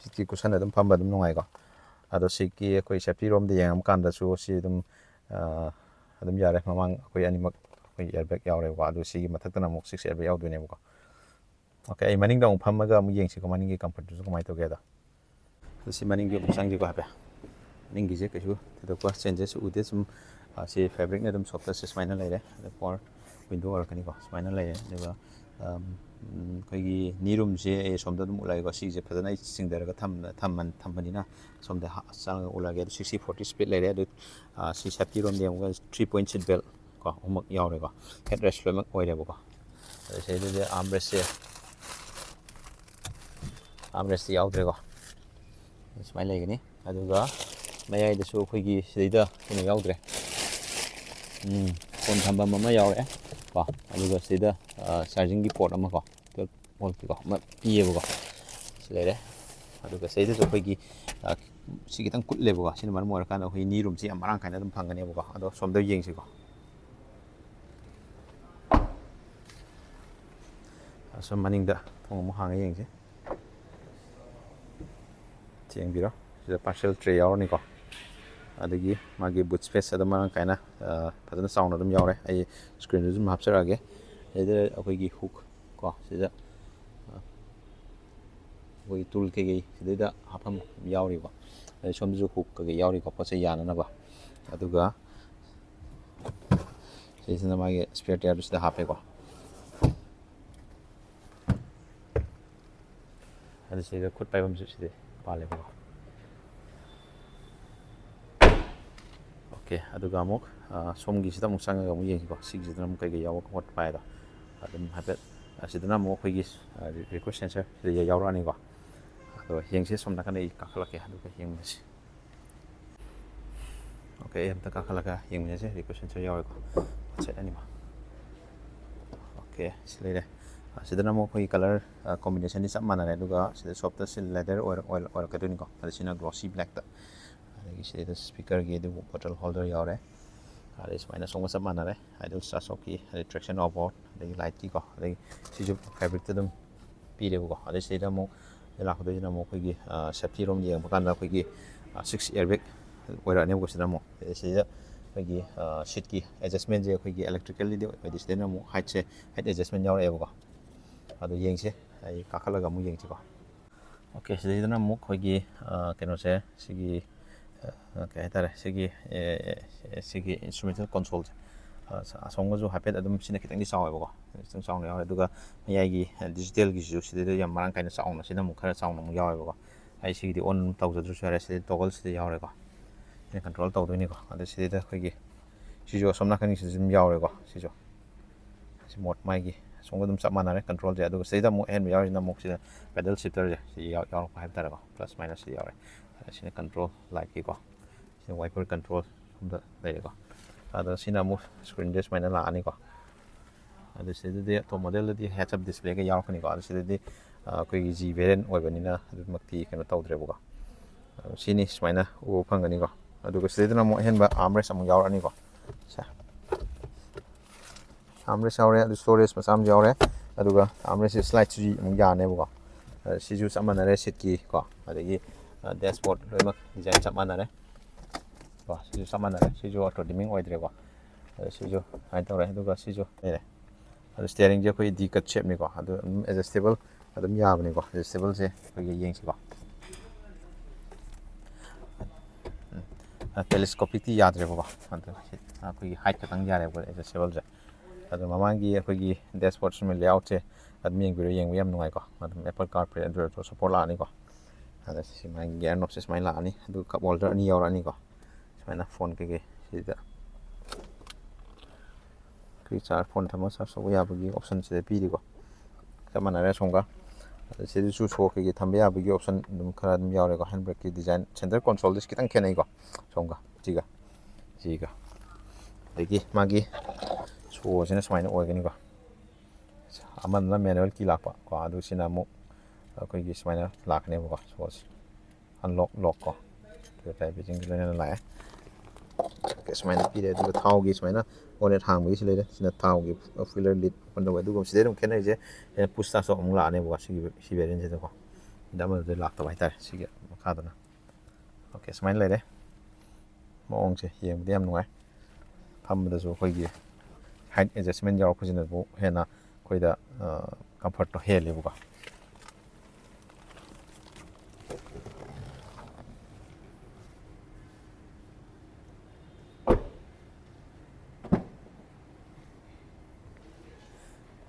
ꯁꯤꯠꯀꯤ ꯀꯨꯁꯟ ꯑꯗꯨꯝ ꯐꯝꯕ ꯑꯗꯨꯝ ꯅꯨꯡꯉꯥꯏꯀꯣ꯫ ꯑꯗꯣ ꯁꯤꯠꯀꯤ ꯑꯩꯈꯣꯏ ꯁꯦꯐꯇꯤ ꯔꯣꯝꯗ ꯌꯦꯡꯉꯝ ꯀꯥꯟꯗꯁꯨ ꯁꯤ ꯑꯗꯨꯝ ꯑꯗꯨꯝ ꯌꯥꯔꯦ꯫ ꯃꯃꯥꯡ ꯑꯩꯈꯣꯏ ꯑꯅꯤꯃꯛ ꯑꯩꯈꯣꯏ ꯏꯌꯥꯔ ꯕꯦꯒ ꯌꯥꯎꯔꯦꯕꯀꯣ꯫ ꯑꯗꯨ ꯁꯤꯒꯤ ꯃꯊꯛꯇꯅ ꯑꯃꯨꯛ ꯁꯤꯛꯁ ꯏꯌꯥꯔ ꯕꯦꯒ ꯌꯥꯎꯗꯣꯏꯅꯦꯕꯀꯣ꯫ ꯑꯣꯀꯦ, ꯑꯩ ꯃꯅꯤꯡꯗ ꯑꯃꯨꯛ ꯐꯝꯃꯒ ꯑꯃꯨꯛ ꯌꯦꯡꯁꯤꯀꯣ, ꯃꯅꯤꯡꯒꯤ ꯀꯝꯐꯔꯠꯇꯨꯁꯨ ꯀꯃꯥꯏꯅ ꯇꯧꯒꯦꯗꯣ꯫ ꯑꯗꯨ ꯁꯤ ꯃꯅꯤꯡꯒꯤ ꯑꯃꯨꯛ ꯆꯪꯁꯤꯀꯣ ꯍꯥꯏꯐꯦꯠ꯫ ꯅꯤꯡꯒꯤꯁꯦ ꯀꯩꯁꯨ ꯊꯣꯏꯗꯣꯛꯄ ꯆꯦꯟꯖꯦꯁ ꯎꯗꯦ꯫ ꯁꯨꯝ ꯁꯤ ꯐꯦꯕ꯭ꯔꯤꯛꯅ ꯑꯗꯨꯝ ꯁꯣꯞꯇꯁꯦ ꯁꯨꯃꯥꯏꯅ ꯂꯩꯔꯦ꯫ ꯑꯗ ꯄꯋꯥꯔ ꯋꯤꯟꯗꯣ ꯑꯣꯏꯔꯛꯀꯅꯤꯀꯣ, ꯁꯨꯃꯥꯏꯅ ꯂꯩꯔꯦ꯫ ꯑꯗꯨꯒ ꯑꯩꯈꯣꯏꯒꯤ ꯅꯤ ꯔꯨꯝꯁꯦ ꯑꯩ ꯁꯣꯝꯗ ꯑꯗꯨꯝ ꯎꯠꯂꯛꯑꯒꯦꯀꯣ꯫ ꯁꯤꯁꯦ ꯐꯖꯅ ꯑꯩ ꯆꯤꯡꯊꯔꯒ ꯊꯝꯕꯅꯤꯅ ꯁꯣꯝꯗ ꯆꯪꯉꯒ ꯎꯠꯂꯛꯑꯒꯦ꯫ ꯑꯗꯨ ꯁꯤꯛꯁꯇꯤ ꯐꯣꯔꯇꯤ ꯁ꯭ꯄꯤꯠ ꯂꯩꯔꯦ꯫ ꯑꯗꯨ ꯁꯤ ꯁꯦꯐꯇꯤ ꯔꯣꯝꯗ ꯌꯦꯡꯉꯒ ꯊ꯭ꯔꯤ ꯄꯣꯏꯟ ꯁꯤꯠ ꯕꯦꯜ ꯀꯣ ꯑꯍꯨꯝꯃꯛ ꯌꯥꯎꯔꯦꯀꯣ꯫ ꯍꯦꯠ ꯔꯦꯁ ꯂꯣꯏꯅꯃꯛ ꯑꯣꯏꯔꯦꯕꯀꯣ꯫ ꯑꯗ ꯁꯤꯗꯩꯗꯗꯤ ꯑꯥꯔꯝ ꯔꯦꯁꯁꯦ, ꯑꯥꯔꯝ ꯔꯦꯁꯇꯤ ꯌꯥꯎꯗ꯭ꯔꯦꯀꯣ꯫ ꯁꯨꯃꯥꯏꯅ ꯂꯩꯒꯅꯤ꯫ ꯑꯗꯨꯒ ꯃꯌꯥꯏꯗꯁꯨ ꯑꯩꯈꯣꯏꯒꯤ ꯁꯤꯗꯩꯗ ꯀꯩꯅꯣ ꯌꯥꯎꯗ꯭ꯔꯦ꯫ ꯐꯣꯟ ꯊꯝꯐꯝ ꯑꯃ ꯌꯥꯎꯔꯛꯑꯦ ꯀꯣ꯫ ꯑꯗꯨꯒ ꯁꯤꯗ ꯆꯥꯔꯖꯤꯡꯒꯤ ꯄꯣꯔꯠ ꯑꯃ ꯀꯣ, ꯇ꯭ꯋꯦꯜꯞ ꯚꯣꯜꯠꯀꯤꯀꯣ ꯑꯃ ꯄꯤꯌꯦꯕꯀꯣ꯫ ꯁꯤ ꯂꯩꯔꯦ꯫ ꯑꯗꯨꯒ ꯁꯤꯗꯩꯗꯁꯨ ꯑꯩꯈꯣꯏꯒꯤ ꯁꯤ ꯈꯤꯇꯪ ꯀꯨꯠꯂꯦꯕꯀꯣ꯫ ꯁꯤꯅ ꯃꯔꯝ ꯑꯣꯏꯔꯀꯥꯟꯗ ꯑꯩꯈꯣꯏ ꯅꯤ ꯔꯨꯝꯁꯤ ꯌꯥꯝ ꯃꯔꯥꯡ ꯀꯥꯏꯅ ꯑꯗꯨꯝ ꯐꯪꯒꯅꯦꯕꯀꯣ꯫ ꯑꯗꯣ ꯁꯣꯝꯗ ꯌꯦꯡꯁꯤꯀꯣ꯫ ꯑꯁꯣꯝ ꯃꯅꯤꯡꯗ ꯊꯣꯡ ꯑꯃꯨꯛ ꯍꯥꯡꯉ ꯌꯦꯡꯁꯤ꯫ ꯌꯦꯡꯕꯤꯔꯣ꯫ ꯁꯤꯗ ꯄꯥꯔꯁꯦꯜ ꯇ꯭ꯔꯦ ꯌꯥꯎꯔꯅꯤꯀꯣ꯫ ꯑꯗꯒꯤ ꯃꯥꯒꯤ ꯕꯨꯠ ꯁ꯭ꯄꯦꯁ ꯑꯗꯨꯝ ꯃꯔꯥꯡ ꯀꯥꯏꯅ ꯐꯖꯅ ꯆꯥꯎꯅ ꯑꯗꯨꯝ ꯌꯥꯎꯔꯦ꯫ ꯑꯩ ꯁ꯭ꯀ꯭ꯔꯤꯟꯗꯨꯁꯨ ꯑꯗꯨꯝ ꯍꯥꯞꯆꯔꯛꯑꯒꯦ꯫ ꯁꯤꯗ ꯑꯩꯈꯣꯏꯒꯤ ꯍꯨꯛ ꯀꯣ, ꯁꯤꯗ ꯑꯩꯈꯣꯏꯒꯤ ꯇꯨꯜ ꯀꯩꯀꯩ ꯁꯤꯗꯩꯗ ꯍꯥꯞꯐꯝ ꯌꯥꯎꯔꯤꯀꯣ꯫ ꯑꯗꯩ ꯁꯣꯝꯗꯁꯨ ꯍꯨꯛ ꯀꯩꯀꯩ ꯌꯥꯎꯔꯤꯀꯣ, ꯄꯣꯠ ꯆꯩ ꯌꯥꯅꯅꯕ꯫ ꯑꯗꯨꯒ ꯁꯤꯁꯤꯅ ꯃꯥꯒꯤ ꯁ꯭ꯄꯦꯌꯔ ꯇꯥꯌꯔꯗꯨ ꯁꯤꯗ ꯍꯥꯞꯄꯦꯀꯣ꯫ ꯑꯗꯨ ꯁꯤꯗ ꯈꯨꯠ ꯄꯥꯏꯐꯝꯁꯨ ꯁꯤꯗꯤ ꯄꯥꯜꯂꯦꯕꯀꯣ꯫ ꯑꯣꯀꯦ, ꯑꯗꯨꯒ ꯑꯃꯨꯛ ꯁꯣꯝꯒꯤꯁꯤꯗ ꯑꯃꯨꯛ ꯆꯪꯉꯒ ꯑꯃꯨꯛ ꯌꯦꯡꯁꯤꯀꯣ꯫ ꯁꯤꯒꯤꯁꯤꯗꯅ ꯑꯃꯨꯛ ꯀꯩꯀꯩ ꯌꯥꯎꯕ ꯈꯣꯠꯄ ꯍꯥꯏꯗꯣ ꯑꯗꯨꯝ ꯍꯥꯏꯐꯦꯠ꯫ ꯑꯁꯤꯗꯅ ꯑꯃꯨꯛ ꯑꯩꯈꯣꯏꯒꯤ ꯔꯤꯀ꯭ꯋꯦꯁ ꯁꯦꯟꯁꯔ ꯁꯤꯗ ꯌꯥꯎꯔꯛꯑꯅꯤꯀꯣ꯫ ꯑꯗꯣ ꯌꯦꯡꯁꯤ, ꯁꯣꯝ ꯅꯥꯀꯟꯗ ꯑꯩ ꯀꯥꯈꯠꯂꯛꯀꯦ ꯑꯗꯨꯒ ꯌꯦꯡꯃꯤꯟꯅꯁꯤ꯫ ꯑꯣꯀꯦ, ꯑꯩ ꯑꯝꯇ ꯀꯥꯈꯠꯂꯒ ꯌꯦꯡꯃꯤꯟꯅꯁꯦ꯫ ꯔꯤꯀ꯭ꯋꯦꯁ ꯁꯦꯟꯁꯔ ꯌꯥꯎꯔꯦꯀꯣ, ꯁꯦꯠ ꯑꯅꯤꯃꯛ꯫ ꯑꯣꯀꯦ, ꯁꯤ ꯂꯩꯔꯦ꯫ ꯑꯁꯤꯗꯅ ꯑꯃꯨꯛ ꯑꯩꯈꯣꯏꯒꯤ ꯀꯂꯔ ꯀꯣꯝꯕꯤꯅꯦꯁꯟꯗꯤ ꯆꯞ ꯃꯥꯟꯅꯔꯦ, ꯑꯗꯨꯒ ꯁꯤꯗ ꯁꯣꯞꯇ ꯁꯤ ꯂꯦꯗꯔ ꯑꯣꯏꯔꯛꯀꯗꯣꯏꯅꯤꯀꯣ꯫ ꯑꯗ ꯁꯤꯅ ꯒ꯭ꯂꯣꯁꯤ ꯕ꯭ꯂꯦꯛꯇ꯫ ꯑꯗꯒꯤ ꯁꯤꯗ ꯁ꯭ꯄꯤꯀꯔꯒꯤ ꯑꯗꯨꯕꯨ ꯕꯣꯇꯜ ꯍꯣꯜꯗꯔ ꯌꯥꯎꯔꯦ꯫ ꯑꯗꯩ ꯁꯨꯃꯥꯏꯅ ꯁꯣꯝꯒ ꯆꯞ ꯃꯥꯟꯅꯔꯦ꯫ ꯑꯥꯏꯗꯜ ꯁ꯭ꯇꯥꯔꯠ ꯁꯣꯞꯀꯤ ꯑꯗꯩ ꯇ꯭ꯔꯦꯛꯁꯟ ꯑꯣꯐ ꯕꯣꯔꯗ ꯑꯗꯒꯤ ꯂꯥꯏꯠꯀꯤꯀꯣ꯫ ꯑꯗꯒꯤ ꯁꯤꯁꯨ ꯐꯦꯕ꯭ꯔꯤꯛꯇ ꯑꯗꯨꯝ ꯄꯤꯔꯦꯕꯀꯣ꯫ ꯑꯗꯩ ꯁꯤꯗ ꯑꯃꯨꯛ ꯂꯥꯛꯀꯗꯣꯏꯁꯤꯅ ꯑꯃꯨꯛ ꯑꯩꯈꯣꯏꯒꯤ ꯁꯦꯐꯇꯤ ꯔꯣꯝ ꯌꯦꯡꯕ ꯀꯥꯟꯗ ꯑꯩꯈꯣꯏꯒꯤ ꯁꯤꯛꯁ ꯑꯦꯌꯔꯕꯦꯒ ꯑꯣꯏꯔꯛꯑꯅꯦꯕꯀꯣ꯫ ꯁꯤꯗ ꯑꯃꯨꯛ ꯑꯗꯩ ꯁꯤꯗ ꯑꯩꯈꯣꯏꯒꯤ ꯁꯤꯠꯀꯤ ꯑꯦꯗꯖꯁꯃꯦꯟꯁꯦ ꯑꯩꯈꯣꯏꯒꯤ ꯏꯂꯦꯛꯇ꯭ꯔꯤꯀꯦꯜꯂꯤꯗꯤ ꯑꯣꯏꯗꯦ꯫ ꯁꯤꯗꯅ ꯑꯃꯨꯛ ꯍꯥꯏꯠꯁꯦ, ꯍꯥꯏꯠ ꯑꯦꯗꯖꯁꯃꯦꯟ ꯌꯥꯎꯔꯛꯑꯦꯕꯀꯣ꯫ ꯑꯗꯣ ꯌꯦꯡꯁꯦ, ꯑꯩ ꯀꯥꯈꯠꯂꯒ ꯑꯃꯨꯛ ꯌꯦꯡꯁꯤꯀꯣ꯫ ꯑꯣꯀꯦ, ꯁꯤꯗꯩꯗꯅ ꯑꯃꯨꯛ ꯑꯩꯈꯣꯏꯒꯤ ꯀꯩꯅꯣꯁꯦ, ꯁꯤꯒꯤ ꯀꯩ ꯍꯥꯏꯇꯥꯔꯦ, ꯁꯤꯒꯤ ꯑꯦ, ꯁꯤꯒꯤ instrumental consoleꯁꯦ, ꯑ, ꯑꯁꯣꯝꯒꯁꯨ ꯍꯥꯏꯐꯦꯠ ꯑꯗꯨꯝ ꯁꯤꯅ ꯈꯤꯇꯪꯗꯤ ꯆꯥꯎꯋꯦꯕꯀꯣ, ꯈꯤꯇꯪ ꯆꯥꯎꯅ ꯌꯥꯎꯔꯦ꯫ ꯑꯗꯨꯒ ꯃꯌꯥꯏꯒꯤ, ꯑ, digitalꯒꯤꯁꯤꯁꯨ ꯁꯤꯗꯩꯗ ꯌꯥꯝ ꯃꯔꯥꯡ ꯀꯥꯏꯅ ꯆꯥꯎꯅ, ꯁꯤꯅ ꯑꯃꯨꯛ ꯈꯔ ꯆꯥꯎꯅ ꯑꯃꯨꯛ ꯌꯥꯎꯋꯦꯕꯀꯣ꯫ ꯑꯩ ꯁꯤꯒꯤꯗꯤ on ꯑꯗꯨꯝ ꯇꯧꯖꯗ꯭ꯔꯁꯨ ꯌꯥꯔꯦ꯫ ꯁꯤꯗ toggle ꯁꯤꯗ ꯌꯥꯎꯔꯦꯀꯣ, ꯁꯤꯅ control ꯇꯧꯗꯣꯏꯅꯤꯀꯣ꯫ ꯑꯗ ꯁꯤꯗꯩꯗ ꯑꯩꯈꯣꯏꯒꯤ ꯁꯤꯁꯨ ꯑꯁꯣꯝ ꯅꯥꯀꯟꯒꯤꯁꯤꯁꯨ ꯑꯗꯨꯝ ꯌꯥꯎꯔꯦꯀꯣ꯫ ꯁꯤꯁꯨ ꯁꯤ mode ꯃꯥꯒꯤ ꯑꯁꯣꯝꯒ ꯑꯗꯨꯝ ꯆꯞ ꯃꯥꯟꯅꯔꯦ controlꯁꯦ꯫ ꯑꯗꯨꯒ ꯁꯤꯗꯩꯗ ꯑꯃꯨꯛ ꯑꯍꯦꯟꯕ ꯌꯥꯎꯔꯤꯁꯤꯅ ꯑꯃꯨꯛ ꯁꯤꯗ pedal shifterꯁꯦ ꯁꯤ ꯌꯥꯎ-, ꯌꯥꯎꯔꯛꯄ ꯍꯥꯏꯕ ꯇꯥꯔꯦꯀꯣ, plus minus ꯁꯤ ꯌꯥꯎꯔꯦ꯫ ꯑꯗ ꯁꯤꯅ control lightꯀꯤꯀꯣ, ꯁꯤꯅ wiper control ꯁꯣꯝꯗ ꯂꯩꯔꯦꯀꯣ꯫ ꯑꯗꯣ ꯁꯤꯅ ꯑꯃꯨꯛ screenꯁꯦ ꯁꯨꯃꯥꯏꯅ ꯂꯥꯛꯑꯅꯤꯀꯣ꯫ ꯑꯗꯨ ꯁꯤꯗꯗꯤ top modelꯗꯗꯤ heads up displayꯒ ꯌꯥꯎꯔꯛꯀꯅꯤꯀꯣ꯫ ꯑꯗꯨ ꯁꯤꯗꯗꯤ, ꯑ, ꯑꯩꯈꯣꯏꯒꯤ G variant ꯑꯣꯏꯕꯅꯤꯅ ꯑꯗꯨꯃꯛꯇꯤ ꯀꯩꯅꯣ ꯇꯧꯗ꯭ꯔꯦꯕꯀꯣ꯫ ꯑꯗꯨ ꯁꯤꯅꯤ ꯁꯨꯃꯥꯏꯅ ꯎꯕ ꯐꯪꯒꯅꯤꯀꯣ꯫ ꯑꯗꯨꯒ ꯁꯤꯗꯩꯗꯅ ꯑꯃꯨꯛ ꯑꯍꯦꯟꯕ armrest ꯑꯃꯨꯛ ꯌꯥꯎꯔꯛꯑꯅꯤꯀꯣ꯫ ꯁꯦ꯫ Armrest ꯌꯥꯎꯔꯦ, ꯑꯗꯨ storage ꯃꯆꯥ ꯑꯃꯁꯨ ꯌꯥꯎꯔꯦ꯫ ꯑꯗꯨꯒ armrest slide ꯁꯤ ꯑꯃꯨꯛ ꯌꯥꯅꯦꯕꯀꯣ꯫ ꯑ, ꯁꯤꯁꯨ ꯆꯞ ꯃꯥꯟꯅꯔꯦ seatꯀꯤ ꯀꯣ, ꯑꯗꯒꯤ, ꯑ, dashboard ꯂꯣꯏꯅꯃꯛ design ꯆꯞ ꯃꯥꯟꯅꯔꯦ ꯀꯣ꯫ ꯁꯤꯁꯨ ꯆꯞ ꯃꯥꯟꯅꯔꯦ, ꯁꯤꯁꯨ auto dimming ꯑꯣꯏꯗ꯭ꯔꯦꯀꯣ꯫ ꯑ, ꯁꯤꯁꯨ ꯁꯨꯃꯥꯏꯅ ꯇꯧꯔꯦ꯫ ꯑꯗꯨꯒ ꯁꯤꯁꯨ ꯂꯩꯔꯦ꯫ ꯑꯗꯨ steeringꯁꯦ ꯑꯩꯈꯣꯏ D cut shapeꯅꯤꯀꯣ, ꯑꯗꯨ ꯑꯗꯨꯝ adjustable ꯑꯗꯨꯝ ꯌꯥꯕꯅꯤꯀꯣ꯫ Adjustable ꯁꯦ ꯑꯩꯈꯣꯏꯒꯤ ꯌꯦꯡꯁꯤꯀꯣ꯫ ꯎꯝ꯫ ꯑ, telescopicꯇꯤ ꯌꯥꯗ꯭ꯔꯦꯕꯀꯣ꯫ ꯑꯗꯨ ꯁꯤ ꯑꯩꯈꯣꯏꯒꯤ height ꯈꯛꯇꯪ ꯌꯥꯔꯦꯕ adjustable ꯁꯦ꯫ ꯑꯗꯨ ꯃꯃꯥꯡꯒꯤ ꯑꯩꯈꯣꯏꯒꯤ dashboard ꯁꯨꯝꯕ layoutꯁꯦ ꯑꯗꯨꯝ ꯌꯦꯡꯕꯤꯔꯣ, ꯌꯦꯡꯕ ꯌꯥꯝ ꯅꯨꯡꯉꯥꯏꯀꯣ꯫ ꯑꯗꯨꯝ Apple CarPlay, Android Auto support ꯂꯥꯛꯑꯅꯤꯀꯣ꯫ ꯑꯗ ꯁꯤ ꯃꯥꯒꯤ gear knob ꯁꯦ ꯁꯨꯃꯥꯏꯅ ꯂꯥꯛꯑꯅꯤ꯫ ꯑꯗꯨꯒ cup holder ꯑꯅꯤ ꯌꯥꯎꯔꯛꯑꯅꯤꯀꯣ꯫ ꯁꯨꯃꯥꯏꯅ phone ꯀꯩꯀꯩ ꯁꯤꯗ ꯑꯩꯈꯣꯏ charge, phone ꯊꯝꯃꯒ charge ꯇꯧꯕ ꯌꯥꯕꯒꯤ option ꯁꯤꯗ ꯄꯤꯔꯤꯀꯣ꯫ ꯆꯞ ꯃꯥꯟꯅꯔꯦ ꯑꯁꯣꯝꯒ꯫ ꯑꯗ ꯁꯤꯗꯁꯨ shock ꯀꯩꯀꯩ ꯊꯝꯕ ꯌꯥꯕꯒꯤ option ꯑꯗꯨꯝ ꯈꯔ ꯑꯗꯨꯝ ꯌꯥꯎꯔꯦꯀꯣ꯫ Handbrake ꯀꯤ design, center console ꯗꯤ ꯈꯤꯇꯪ ꯈꯦꯠꯅꯩꯀꯣ, ꯁꯣꯝꯒ ꯁꯤꯒ꯫ ꯁꯤꯒ꯫ ꯑꯗꯒꯤ ꯃꯥꯒꯤ shock ꯁꯤꯅ ꯁꯨꯃꯥꯏꯅ ꯑꯣꯏꯒꯅꯤꯀꯣ꯫ ꯑꯃꯅ manual key ꯂꯥꯛꯄ ꯀꯣ, ꯑꯗꯨ ꯁꯤꯅ ꯑꯃꯨꯛ ꯑꯩꯈꯣꯏꯒꯤ ꯁꯨꯃꯥꯏꯅ ꯂꯥꯛꯀꯅꯦꯕꯀꯣ, shock ꯁꯦ꯫ Unlock, lock ꯀꯣ꯫ ꯑꯗꯨ type ꯁꯤꯡꯁꯤ ꯂꯣꯏꯅꯅ ꯂꯥꯛꯑꯦ꯫ ꯑꯣꯀꯦ, ꯁꯨꯃꯥꯏꯅ ꯄꯤꯔꯦ꯫ ꯑꯗꯨꯒ ꯊꯥꯎꯒꯤ ꯁꯨꯃꯥꯏꯅ bonnet ꯍꯥꯡꯕꯒꯤꯁꯨ ꯂꯩꯔꯦ꯫ ꯁꯤꯅ ꯊꯥꯎꯒꯤ fuel lid open ꯇꯧꯕ꯫ ꯑꯗꯨꯒ ꯁꯤꯗꯩ ꯑꯗꯨꯝ ꯈꯦꯠꯅꯔꯤꯁꯦ, ꯁꯤꯅ push start ꯁꯨ ꯑꯃꯨꯛ ꯂꯥꯛꯑꯅꯦꯕꯀꯣ, ꯁꯤꯒꯤ, ꯁꯤ variant ꯁꯤꯗꯀꯣ꯫ ꯁꯤꯗ ꯑꯃꯗꯨꯗꯤ ꯂꯥꯛꯇꯕ ꯍꯥꯏꯇꯥꯔꯦ, ꯁꯤꯒꯤ ꯃꯈꯥꯗꯅ꯫ ꯑꯣꯀꯦ, ꯁꯨꯃꯥꯏꯅ ꯂꯩꯔꯦ꯫ ꯃꯑꯣꯡꯁꯦ ꯌꯦꯡꯕꯗ ꯌꯥꯝ ꯅꯨꯡꯉꯥꯏ꯫ ꯐꯝꯕꯗꯁꯨ ꯑꯩꯈꯣꯏꯒꯤ height adjustment ꯌꯥꯎꯔꯛꯄꯁꯤꯅꯕꯨ ꯍꯦꯟꯅ ꯑꯩꯈꯣꯏꯗ, ꯑ, comfort ꯇꯣ ꯍꯦꯜꯂꯦꯕꯀꯣ꯫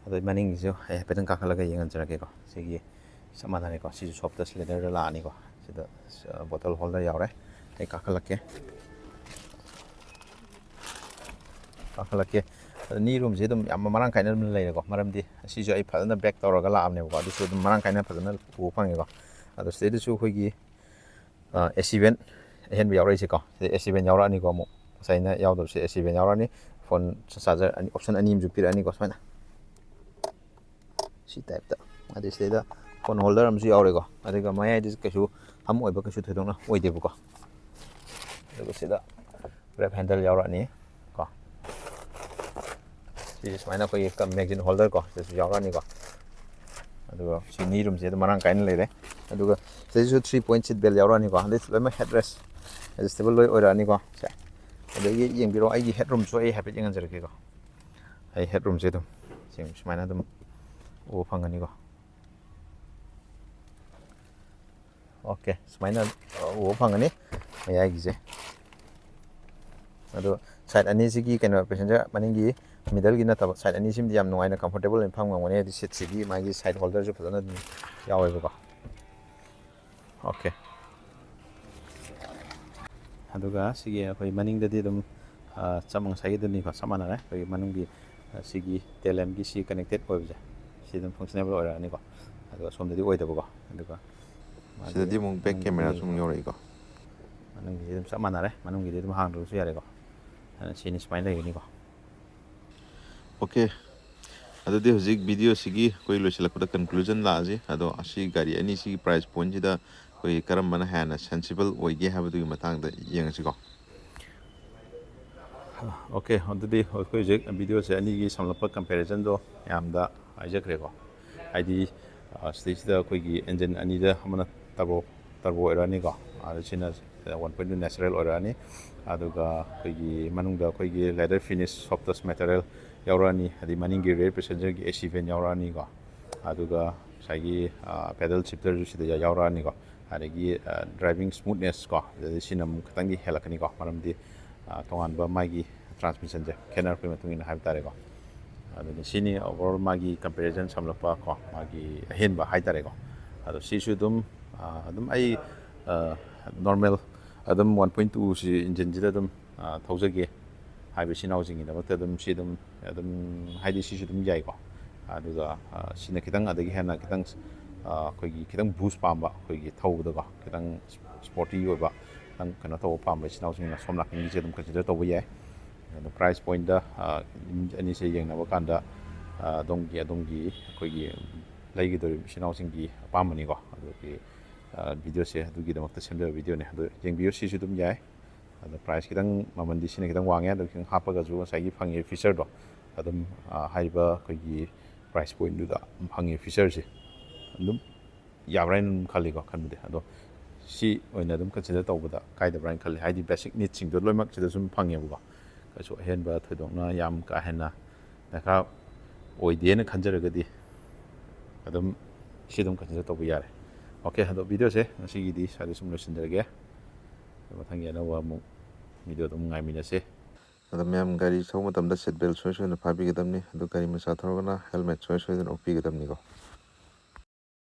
ꯑꯗꯩ ꯃꯅꯤꯡꯒꯤꯁꯨ ꯑꯩ ꯍꯥꯏꯐꯦꯠꯇꯪ ꯀꯥꯈꯠꯂꯒ ꯌꯦꯡꯍꯟꯖꯔꯛꯀꯦꯀꯣ꯫ ꯁꯤꯒꯤ ꯆꯞ ꯃꯥꯟꯅꯔꯦꯀꯣ꯫ ꯁꯤꯁꯨ softest leatherꯗ ꯂꯥꯛꯑꯅꯤꯀꯣ꯫ ꯁꯤꯗ bottle holder ꯌꯥꯎꯔꯦ꯫ ꯑꯩ ꯀꯥꯈꯠꯂꯛꯀꯦ꯫ ꯀꯥꯈꯠꯂꯛꯀꯦ꯫ ꯑꯗꯣ knee roomꯁꯦ ꯑꯗꯨꯝ ꯌꯥꯝ ꯃꯔꯥꯡ ꯀꯥꯏꯅ ꯑꯗꯨꯝ ꯂꯩꯔꯦꯀꯣ꯫ ꯃꯔꯝꯗꯤ ꯑꯁꯤꯁꯨ ꯑꯩ ꯐꯖꯅ pack ꯇꯧꯔꯒ ꯂꯥꯛꯑꯕꯅꯦꯕꯀꯣ꯫ ꯑꯗꯨꯁꯨ ꯑꯗꯨꯝ ꯃꯔꯥꯡ ꯀꯥꯏꯅ ꯐꯖꯅ ꯎꯕ ꯐꯪꯉꯦꯀꯣ꯫ ꯑꯗꯣ ꯁꯤꯗꯩꯗꯁꯨ ꯑꯩꯈꯣꯏꯒꯤ ꯑꯦꯁꯤ ꯚꯦꯟ ꯑꯍꯦꯟꯕ ꯌꯥꯎꯔꯛꯏꯁꯦꯀꯣ꯫ ꯁꯤꯗ ꯑꯦꯁꯤ ꯚꯦꯟ ꯌꯥꯎꯔꯛꯑꯅꯤꯀꯣ꯫ ꯑꯃꯨꯛ ꯉꯁꯥꯏꯅ ꯌꯥꯎꯗꯕꯁꯦ ꯑꯦꯁꯤ ꯚꯦꯟ ꯌꯥꯎꯔꯛꯑꯅꯤ꯫ Phone charger ꯑꯅꯤ, option ꯑꯅꯤ ꯑꯃꯁꯨ ꯄꯤꯔꯛꯑꯅꯤꯀꯣ꯫ ꯁꯨꯃꯥꯏꯅ ꯁꯤ typeꯇ꯫ ꯑꯗꯩ ꯁꯤꯗꯩꯗ phone holder ꯑꯃꯁꯨ ꯌꯥꯎꯔꯦꯀꯣ꯫ ꯑꯗꯨꯒ ꯃꯌꯥꯏꯗꯁꯨ ꯀꯩꯁꯨ hump ꯑꯣꯏꯕ ꯀꯩꯁꯨ ꯊꯣꯏꯗꯣꯛꯅ ꯑꯣꯏꯗꯦꯕꯀꯣ꯫ ꯑꯗꯨꯒ ꯁꯤꯗ grab handle ꯌꯥꯎꯔꯛꯑꯅꯤ ꯀꯣ꯫ ꯁꯤꯁꯦ ꯁꯨꯃꯥꯏꯅ ꯑꯩꯈꯣꯏꯒꯤ magazine holder ꯀꯣ, ꯁꯤꯗꯁꯨ ꯌꯥꯎꯔꯛꯑꯅꯤꯀꯣ꯫ ꯑꯗꯨꯒ ꯁꯤ knee roomꯁꯦ ꯑꯗꯨꯝ ꯃꯔꯥꯡ ꯀꯥꯏꯅ ꯂꯩꯔꯦ꯫ ꯑꯗꯨꯒ ꯁꯤꯗꯩꯁꯤꯁꯨ three point seat belt ꯌꯥꯎꯔꯛꯑꯅꯤꯀꯣ꯫ ꯑꯗꯩ ꯂꯣꯏꯅꯃꯛ headrest adjustable ꯂꯣꯏ ꯑꯣꯏꯔꯛꯑꯅꯤꯀꯣ꯫ ꯁꯦ, ꯑꯗꯒꯤ ꯌꯦꯡꯕꯤꯔꯣ, ꯑꯩꯒꯤ headroomꯁꯨ ꯑꯩ ꯍꯥꯏꯐꯦꯠ ꯌꯦꯡꯍꯟꯖꯔꯛꯀꯦꯀꯣ꯫ ꯑꯩ headroomꯁꯦ ꯑꯗꯨꯝ ꯁꯤ ꯁꯨꯃꯥꯏꯅ ꯑꯗꯨꯝ ꯎꯕ ꯐꯪꯒꯅꯤꯀꯣ꯫ OK, ꯁꯨꯃꯥꯏꯅ ꯎꯕ ꯐꯪꯒꯅꯤ ꯃꯌꯥꯏꯒꯤꯁꯦ꯫ ꯑꯗꯣ side ꯑꯅꯤꯁꯤꯒꯤ ꯀꯩꯅꯣ, passenger ꯃꯅꯤꯡꯒꯤ middleꯒꯤ ꯅꯠꯇꯕ side ꯑꯅꯤꯁꯤꯃꯗꯤ ꯌꯥꯝ ꯅꯨꯡꯉꯥꯏꯅ comfortable ꯑꯣꯏꯅ ꯐꯝ ꯉꯝꯒꯅꯤ꯫ ꯍꯥꯏꯗꯤ seatꯁꯤꯒꯤ ꯃꯥꯒꯤ side holderꯁꯨ ꯐꯖꯅ ꯑꯗꯨꯝ ꯌꯥꯎꯋꯦꯕꯀꯣ꯫ OK꯫ ꯑꯗꯨꯒ ꯁꯤꯒꯤ ꯑꯩꯈꯣꯏ ꯃꯅꯤꯡꯗꯗꯤ ꯑꯗꯨꯝ, ꯑ, ꯆꯞ, ꯉꯁꯥꯏꯒꯤꯗꯨꯅꯤꯀꯣ, ꯆꯞ ꯃꯥꯟꯅꯔꯦ꯫ ꯑꯩꯈꯣꯏꯒꯤ ꯃꯅꯨꯡꯒꯤ, ꯑ, ꯁꯤꯒꯤ tail lampꯀꯤ ꯁꯤ connected ꯑꯣꯏꯕꯁꯦ, ꯁꯤ ꯑꯗꯨꯝ functionable ꯑꯣꯏꯔꯛꯑꯅꯤꯀꯣ꯫ ꯑꯗꯨꯒ ꯁꯣꯝꯗꯗꯤ ꯑꯣꯏꯗꯕꯀꯣ꯫ ꯑꯗꯨꯒ ꯃꯥꯒꯤ ꯁꯤꯗꯗꯤ ꯑꯃꯨꯛ back ꯃꯅꯨꯡꯒꯤ cameraꯁꯨ ꯑꯃꯨꯛ ꯌꯦꯡꯉꯤꯀꯣ꯫ ꯌꯧꯔꯛꯏꯀꯣ꯫ ꯃꯅꯨꯡꯒꯤꯗꯤ ꯑꯗꯨꯝ ꯆꯞ ꯃꯥꯟꯅꯔꯦ, ꯃꯅꯨꯡꯒꯤꯗꯤ ꯑꯗꯨꯝ ꯍꯥꯡꯗ꯭ꯔꯒꯁꯨ ꯌꯥꯔꯦꯀꯣ꯫ ꯑꯗꯨꯅ ꯁꯤꯅꯤ ꯁꯨꯃꯥꯏꯅ ꯂꯩꯒꯅꯤꯀꯣ꯫ OK, ꯑꯗꯨꯗꯤ ꯍꯧꯖꯤꯛ videoꯁꯤꯒꯤ ꯑꯩꯈꯣꯏ ꯂꯣꯏꯁꯤꯜꯂꯛꯄꯗ conclusion ꯂꯥꯛꯑꯁꯤ꯫ ꯑꯗꯣ ꯑꯁꯤ ꯒꯥꯔꯤ ꯑꯅꯤꯁꯤꯒꯤ price pointꯁꯤꯗ ꯑꯩꯈꯣꯏ ꯀꯔꯝꯕꯅ ꯍꯦꯟꯅ sensible ꯑꯣꯏꯒꯦ ꯍꯥꯏꯕꯗꯨꯒꯤ ꯃꯇꯥꯡꯗ ꯌꯦꯡꯉꯁꯤꯀꯣ꯫ OK, ꯑꯗꯨꯗꯤ ꯑꯩꯈꯣꯏ ꯍꯧꯖꯤꯛ videoꯁꯦ ꯑꯅꯤꯒꯤ ꯁꯝꯂꯞꯄ comparisonꯗꯣ ꯃꯌꯥꯝꯗ ꯍꯥꯏꯖꯈ꯭ꯔꯦꯀꯣ꯫ ꯍꯥꯏꯗꯤ, ꯑ, ꯁꯤꯗꯩꯁꯤꯗ ꯑꯩꯈꯣꯏꯒꯤ engine ꯑꯅꯤꯗ ꯑꯃꯅ turbo, turbo ꯑꯣꯏꯔꯛꯑꯅꯤꯀꯣ꯫ ꯑꯗ ꯁꯤꯅ one point two natural ꯑꯣꯏꯔꯛꯑꯅꯤ꯫ ꯑꯗꯨꯒ ꯑꯩꯈꯣꯏꯒꯤ ꯃꯅꯨꯡꯗ ꯑꯩꯈꯣꯏꯒꯤ leather finish, softest material ꯌꯥꯎꯔꯛꯑꯅꯤ꯫ ꯑꯗꯩ ꯃꯅꯤꯡꯒꯤ rear passengerꯒꯤ AC vent ꯌꯥꯎꯔꯛꯑꯅꯤꯀꯣ꯫ ꯑꯗꯨꯒ ꯉꯁꯥꯏꯒꯤ, ꯑ, pedal shifterꯁꯨ ꯁꯤꯗ ꯌꯥꯎꯔꯛꯑꯅꯤꯀꯣ꯫ ꯑꯗꯒꯤ, ꯑ, driving smoothness ꯀꯣ, ꯑꯗꯩ ꯁꯤꯅ ꯑꯃꯨꯛ ꯈꯤꯇꯪꯗꯤ ꯍꯦꯜꯂꯛꯀꯅꯤꯀꯣ, ꯃꯔꯝꯗꯤ, ꯑ, ꯇꯣꯉꯥꯟꯕ ꯃꯥꯒꯤ transmissionꯁꯦ ꯈꯦꯠꯅꯔꯛꯄꯒꯤ ꯃꯇꯨꯡ ꯏꯟꯅ ꯍꯥꯏꯕ ꯇꯥꯔꯦꯀꯣ꯫ ꯑꯗꯨꯅ ꯁꯤꯅꯤ overall ꯃꯥꯒꯤ comparison ꯁꯝꯂꯞꯄ ꯀꯣ, ꯃꯥꯒꯤ ꯑꯍꯦꯟꯕ ꯍꯥꯏꯇꯥꯔꯦꯀꯣ꯫ ꯑꯗꯣ ꯁꯤꯁꯨ ꯑꯗꯨꯝ ꯑꯗꯨꯝ ꯑꯩ normal ꯑꯗꯨꯝ one point two ꯁꯤ engine ꯁꯤꯗ ꯑꯗꯨꯝ ꯊꯧꯖꯒꯦ ꯍꯥꯏꯕ ꯏꯆꯤꯟ ꯏꯅꯥꯎꯁꯤꯡꯒꯤꯗꯃꯛꯇ ꯑꯗꯨꯝ ꯁꯤ ꯑꯗꯨꯝ ꯑꯗꯨꯝ ꯍꯥꯏꯗꯤ ꯁꯤꯁꯨ ꯑꯗꯨꯝ ꯌꯥꯏꯀꯣ꯫ ꯑꯗꯨꯒ ꯁꯤꯅ ꯈꯤꯇꯪ ꯑꯗꯒꯤ ꯍꯦꯟꯅ ꯈꯤꯇꯪ ꯑꯩꯈꯣꯏꯒꯤ ꯈꯤꯇꯪ boost ꯄꯥꯝꯕ, ꯑꯩꯈꯣꯏꯒꯤ ꯊꯧꯕꯗꯀꯣ ꯈꯤꯇꯪ sporty ꯑꯣꯏꯕ, ꯈꯤꯇꯪ ꯀꯩꯅꯣ ꯇꯧꯕ ꯄꯥꯝꯕ ꯏꯆꯤꯟ ꯏꯅꯥꯎꯁꯤꯡꯅ ꯁꯣꯝ ꯅꯥꯀꯟꯒꯤꯁꯦ ꯑꯗꯨꯝ consider ꯇꯧꯕ ꯌꯥꯏ꯫ ꯑꯗꯣ price point ꯑꯅꯤꯁꯦ ꯌꯦꯡꯅꯕ ꯀꯥꯟꯗ ꯑꯗꯣꯝꯒꯤ ꯑꯗꯣꯝꯒꯤ ꯑꯩꯈꯣꯏꯒꯤ ꯂꯩꯒꯗꯧꯔꯤꯕ ꯏꯆꯤꯟ ꯏꯅꯥꯎꯁꯤꯡꯒꯤ ꯑꯄꯥꯝꯕꯅꯤꯀꯣ꯫ ꯑꯗꯨꯒꯤ video ꯁꯦ ꯑꯗꯨꯒꯤꯗꯃꯛꯇ ꯁꯦꯝꯖꯕ video ꯅꯦ꯫ ꯑꯗꯣ ꯌꯦꯡꯕꯤꯌꯨ, ꯁꯤꯁꯨ ꯑꯗꯨꯝ ꯌꯥꯏ꯫ ꯑꯗꯣ price ꯈꯤꯇꯪ ꯃꯃꯜꯗꯤ ꯁꯤꯅ ꯈꯤꯇꯪ ꯋꯥꯡꯉꯦ, ꯑꯗꯣ ꯈꯤꯇꯪ ꯍꯥꯞꯄꯒꯁꯨ ꯉꯁꯥꯏꯒꯤ ꯐꯪꯉꯤꯕ feature ꯗꯣ ꯑꯗꯨꯝ ꯍꯥꯏꯔꯤꯕ ꯑꯩꯈꯣꯏꯒꯤ price point ꯗꯨꯗ ꯐꯪꯉꯤꯕ feature ꯁꯦ ꯑꯗꯨꯝ ꯌꯥꯕ꯭ꯔꯥ ꯍꯥꯏꯅ ꯑꯗꯨꯝ ꯈꯜꯂꯤꯀꯣ꯫ ꯈꯟꯕꯗꯤ ꯑꯗꯣ ꯁꯤ ꯑꯣꯏꯅ ꯑꯗꯨꯝ consider ꯇꯧꯕꯗ ꯀꯥꯏꯗꯕ꯭ꯔꯥ ꯍꯥꯏꯅ ꯈꯜꯂꯤ꯫ ꯍꯥꯏꯗꯤ basic need ꯁꯤꯡꯗꯣ ꯂꯣꯏꯅꯃꯛ ꯁꯤꯗ ꯁꯨꯝ ꯐꯪꯉꯦꯕꯀꯣ꯫ ꯀꯩꯁꯨ ꯑꯍꯦꯟꯕ ꯊꯣꯏꯗꯣꯛꯅ ꯌꯥꯝ ꯀꯥ ꯍꯦꯟꯅ ꯗꯔꯀꯥꯔ ꯑꯣꯏꯗꯦꯅ ꯈꯟꯖꯔꯒꯗꯤ ꯑꯗꯨꯝ ꯁꯤ ꯑꯗꯨꯝ consider ꯇꯧꯕ ꯌꯥꯔꯦ꯫ Okay, ꯑꯗꯣ video ꯁꯦ ꯉꯁꯤꯒꯤꯗꯤ ꯁ꯭ꯋꯥꯏꯗ ꯁꯨꯝ ꯂꯣꯏꯁꯤꯟꯖꯔꯒꯦ꯫ ꯃꯊꯪꯒꯤ ꯑꯅꯧꯕ ꯑꯃꯨꯛ video ꯑꯗꯨꯝ ꯉꯥꯏꯃꯤꯟꯅꯁꯦ꯫ ꯑꯗꯣ ꯃꯌꯥꯝ ꯒꯥꯔꯤ ꯊꯧꯕ ꯃꯇꯝꯗ seat belt ꯁꯣꯏ ꯁꯣꯏꯗꯅ ꯐꯥꯕꯤꯒꯗꯕꯅꯤ꯫ ꯑꯗꯨ ꯒꯥꯔꯤ ꯃꯆꯥ ꯊꯧꯔꯒꯅ helmet ꯁꯣꯏ ꯁꯣꯏꯗꯅ ꯎꯞꯄꯤꯒꯗꯕꯅꯤꯀꯣ꯫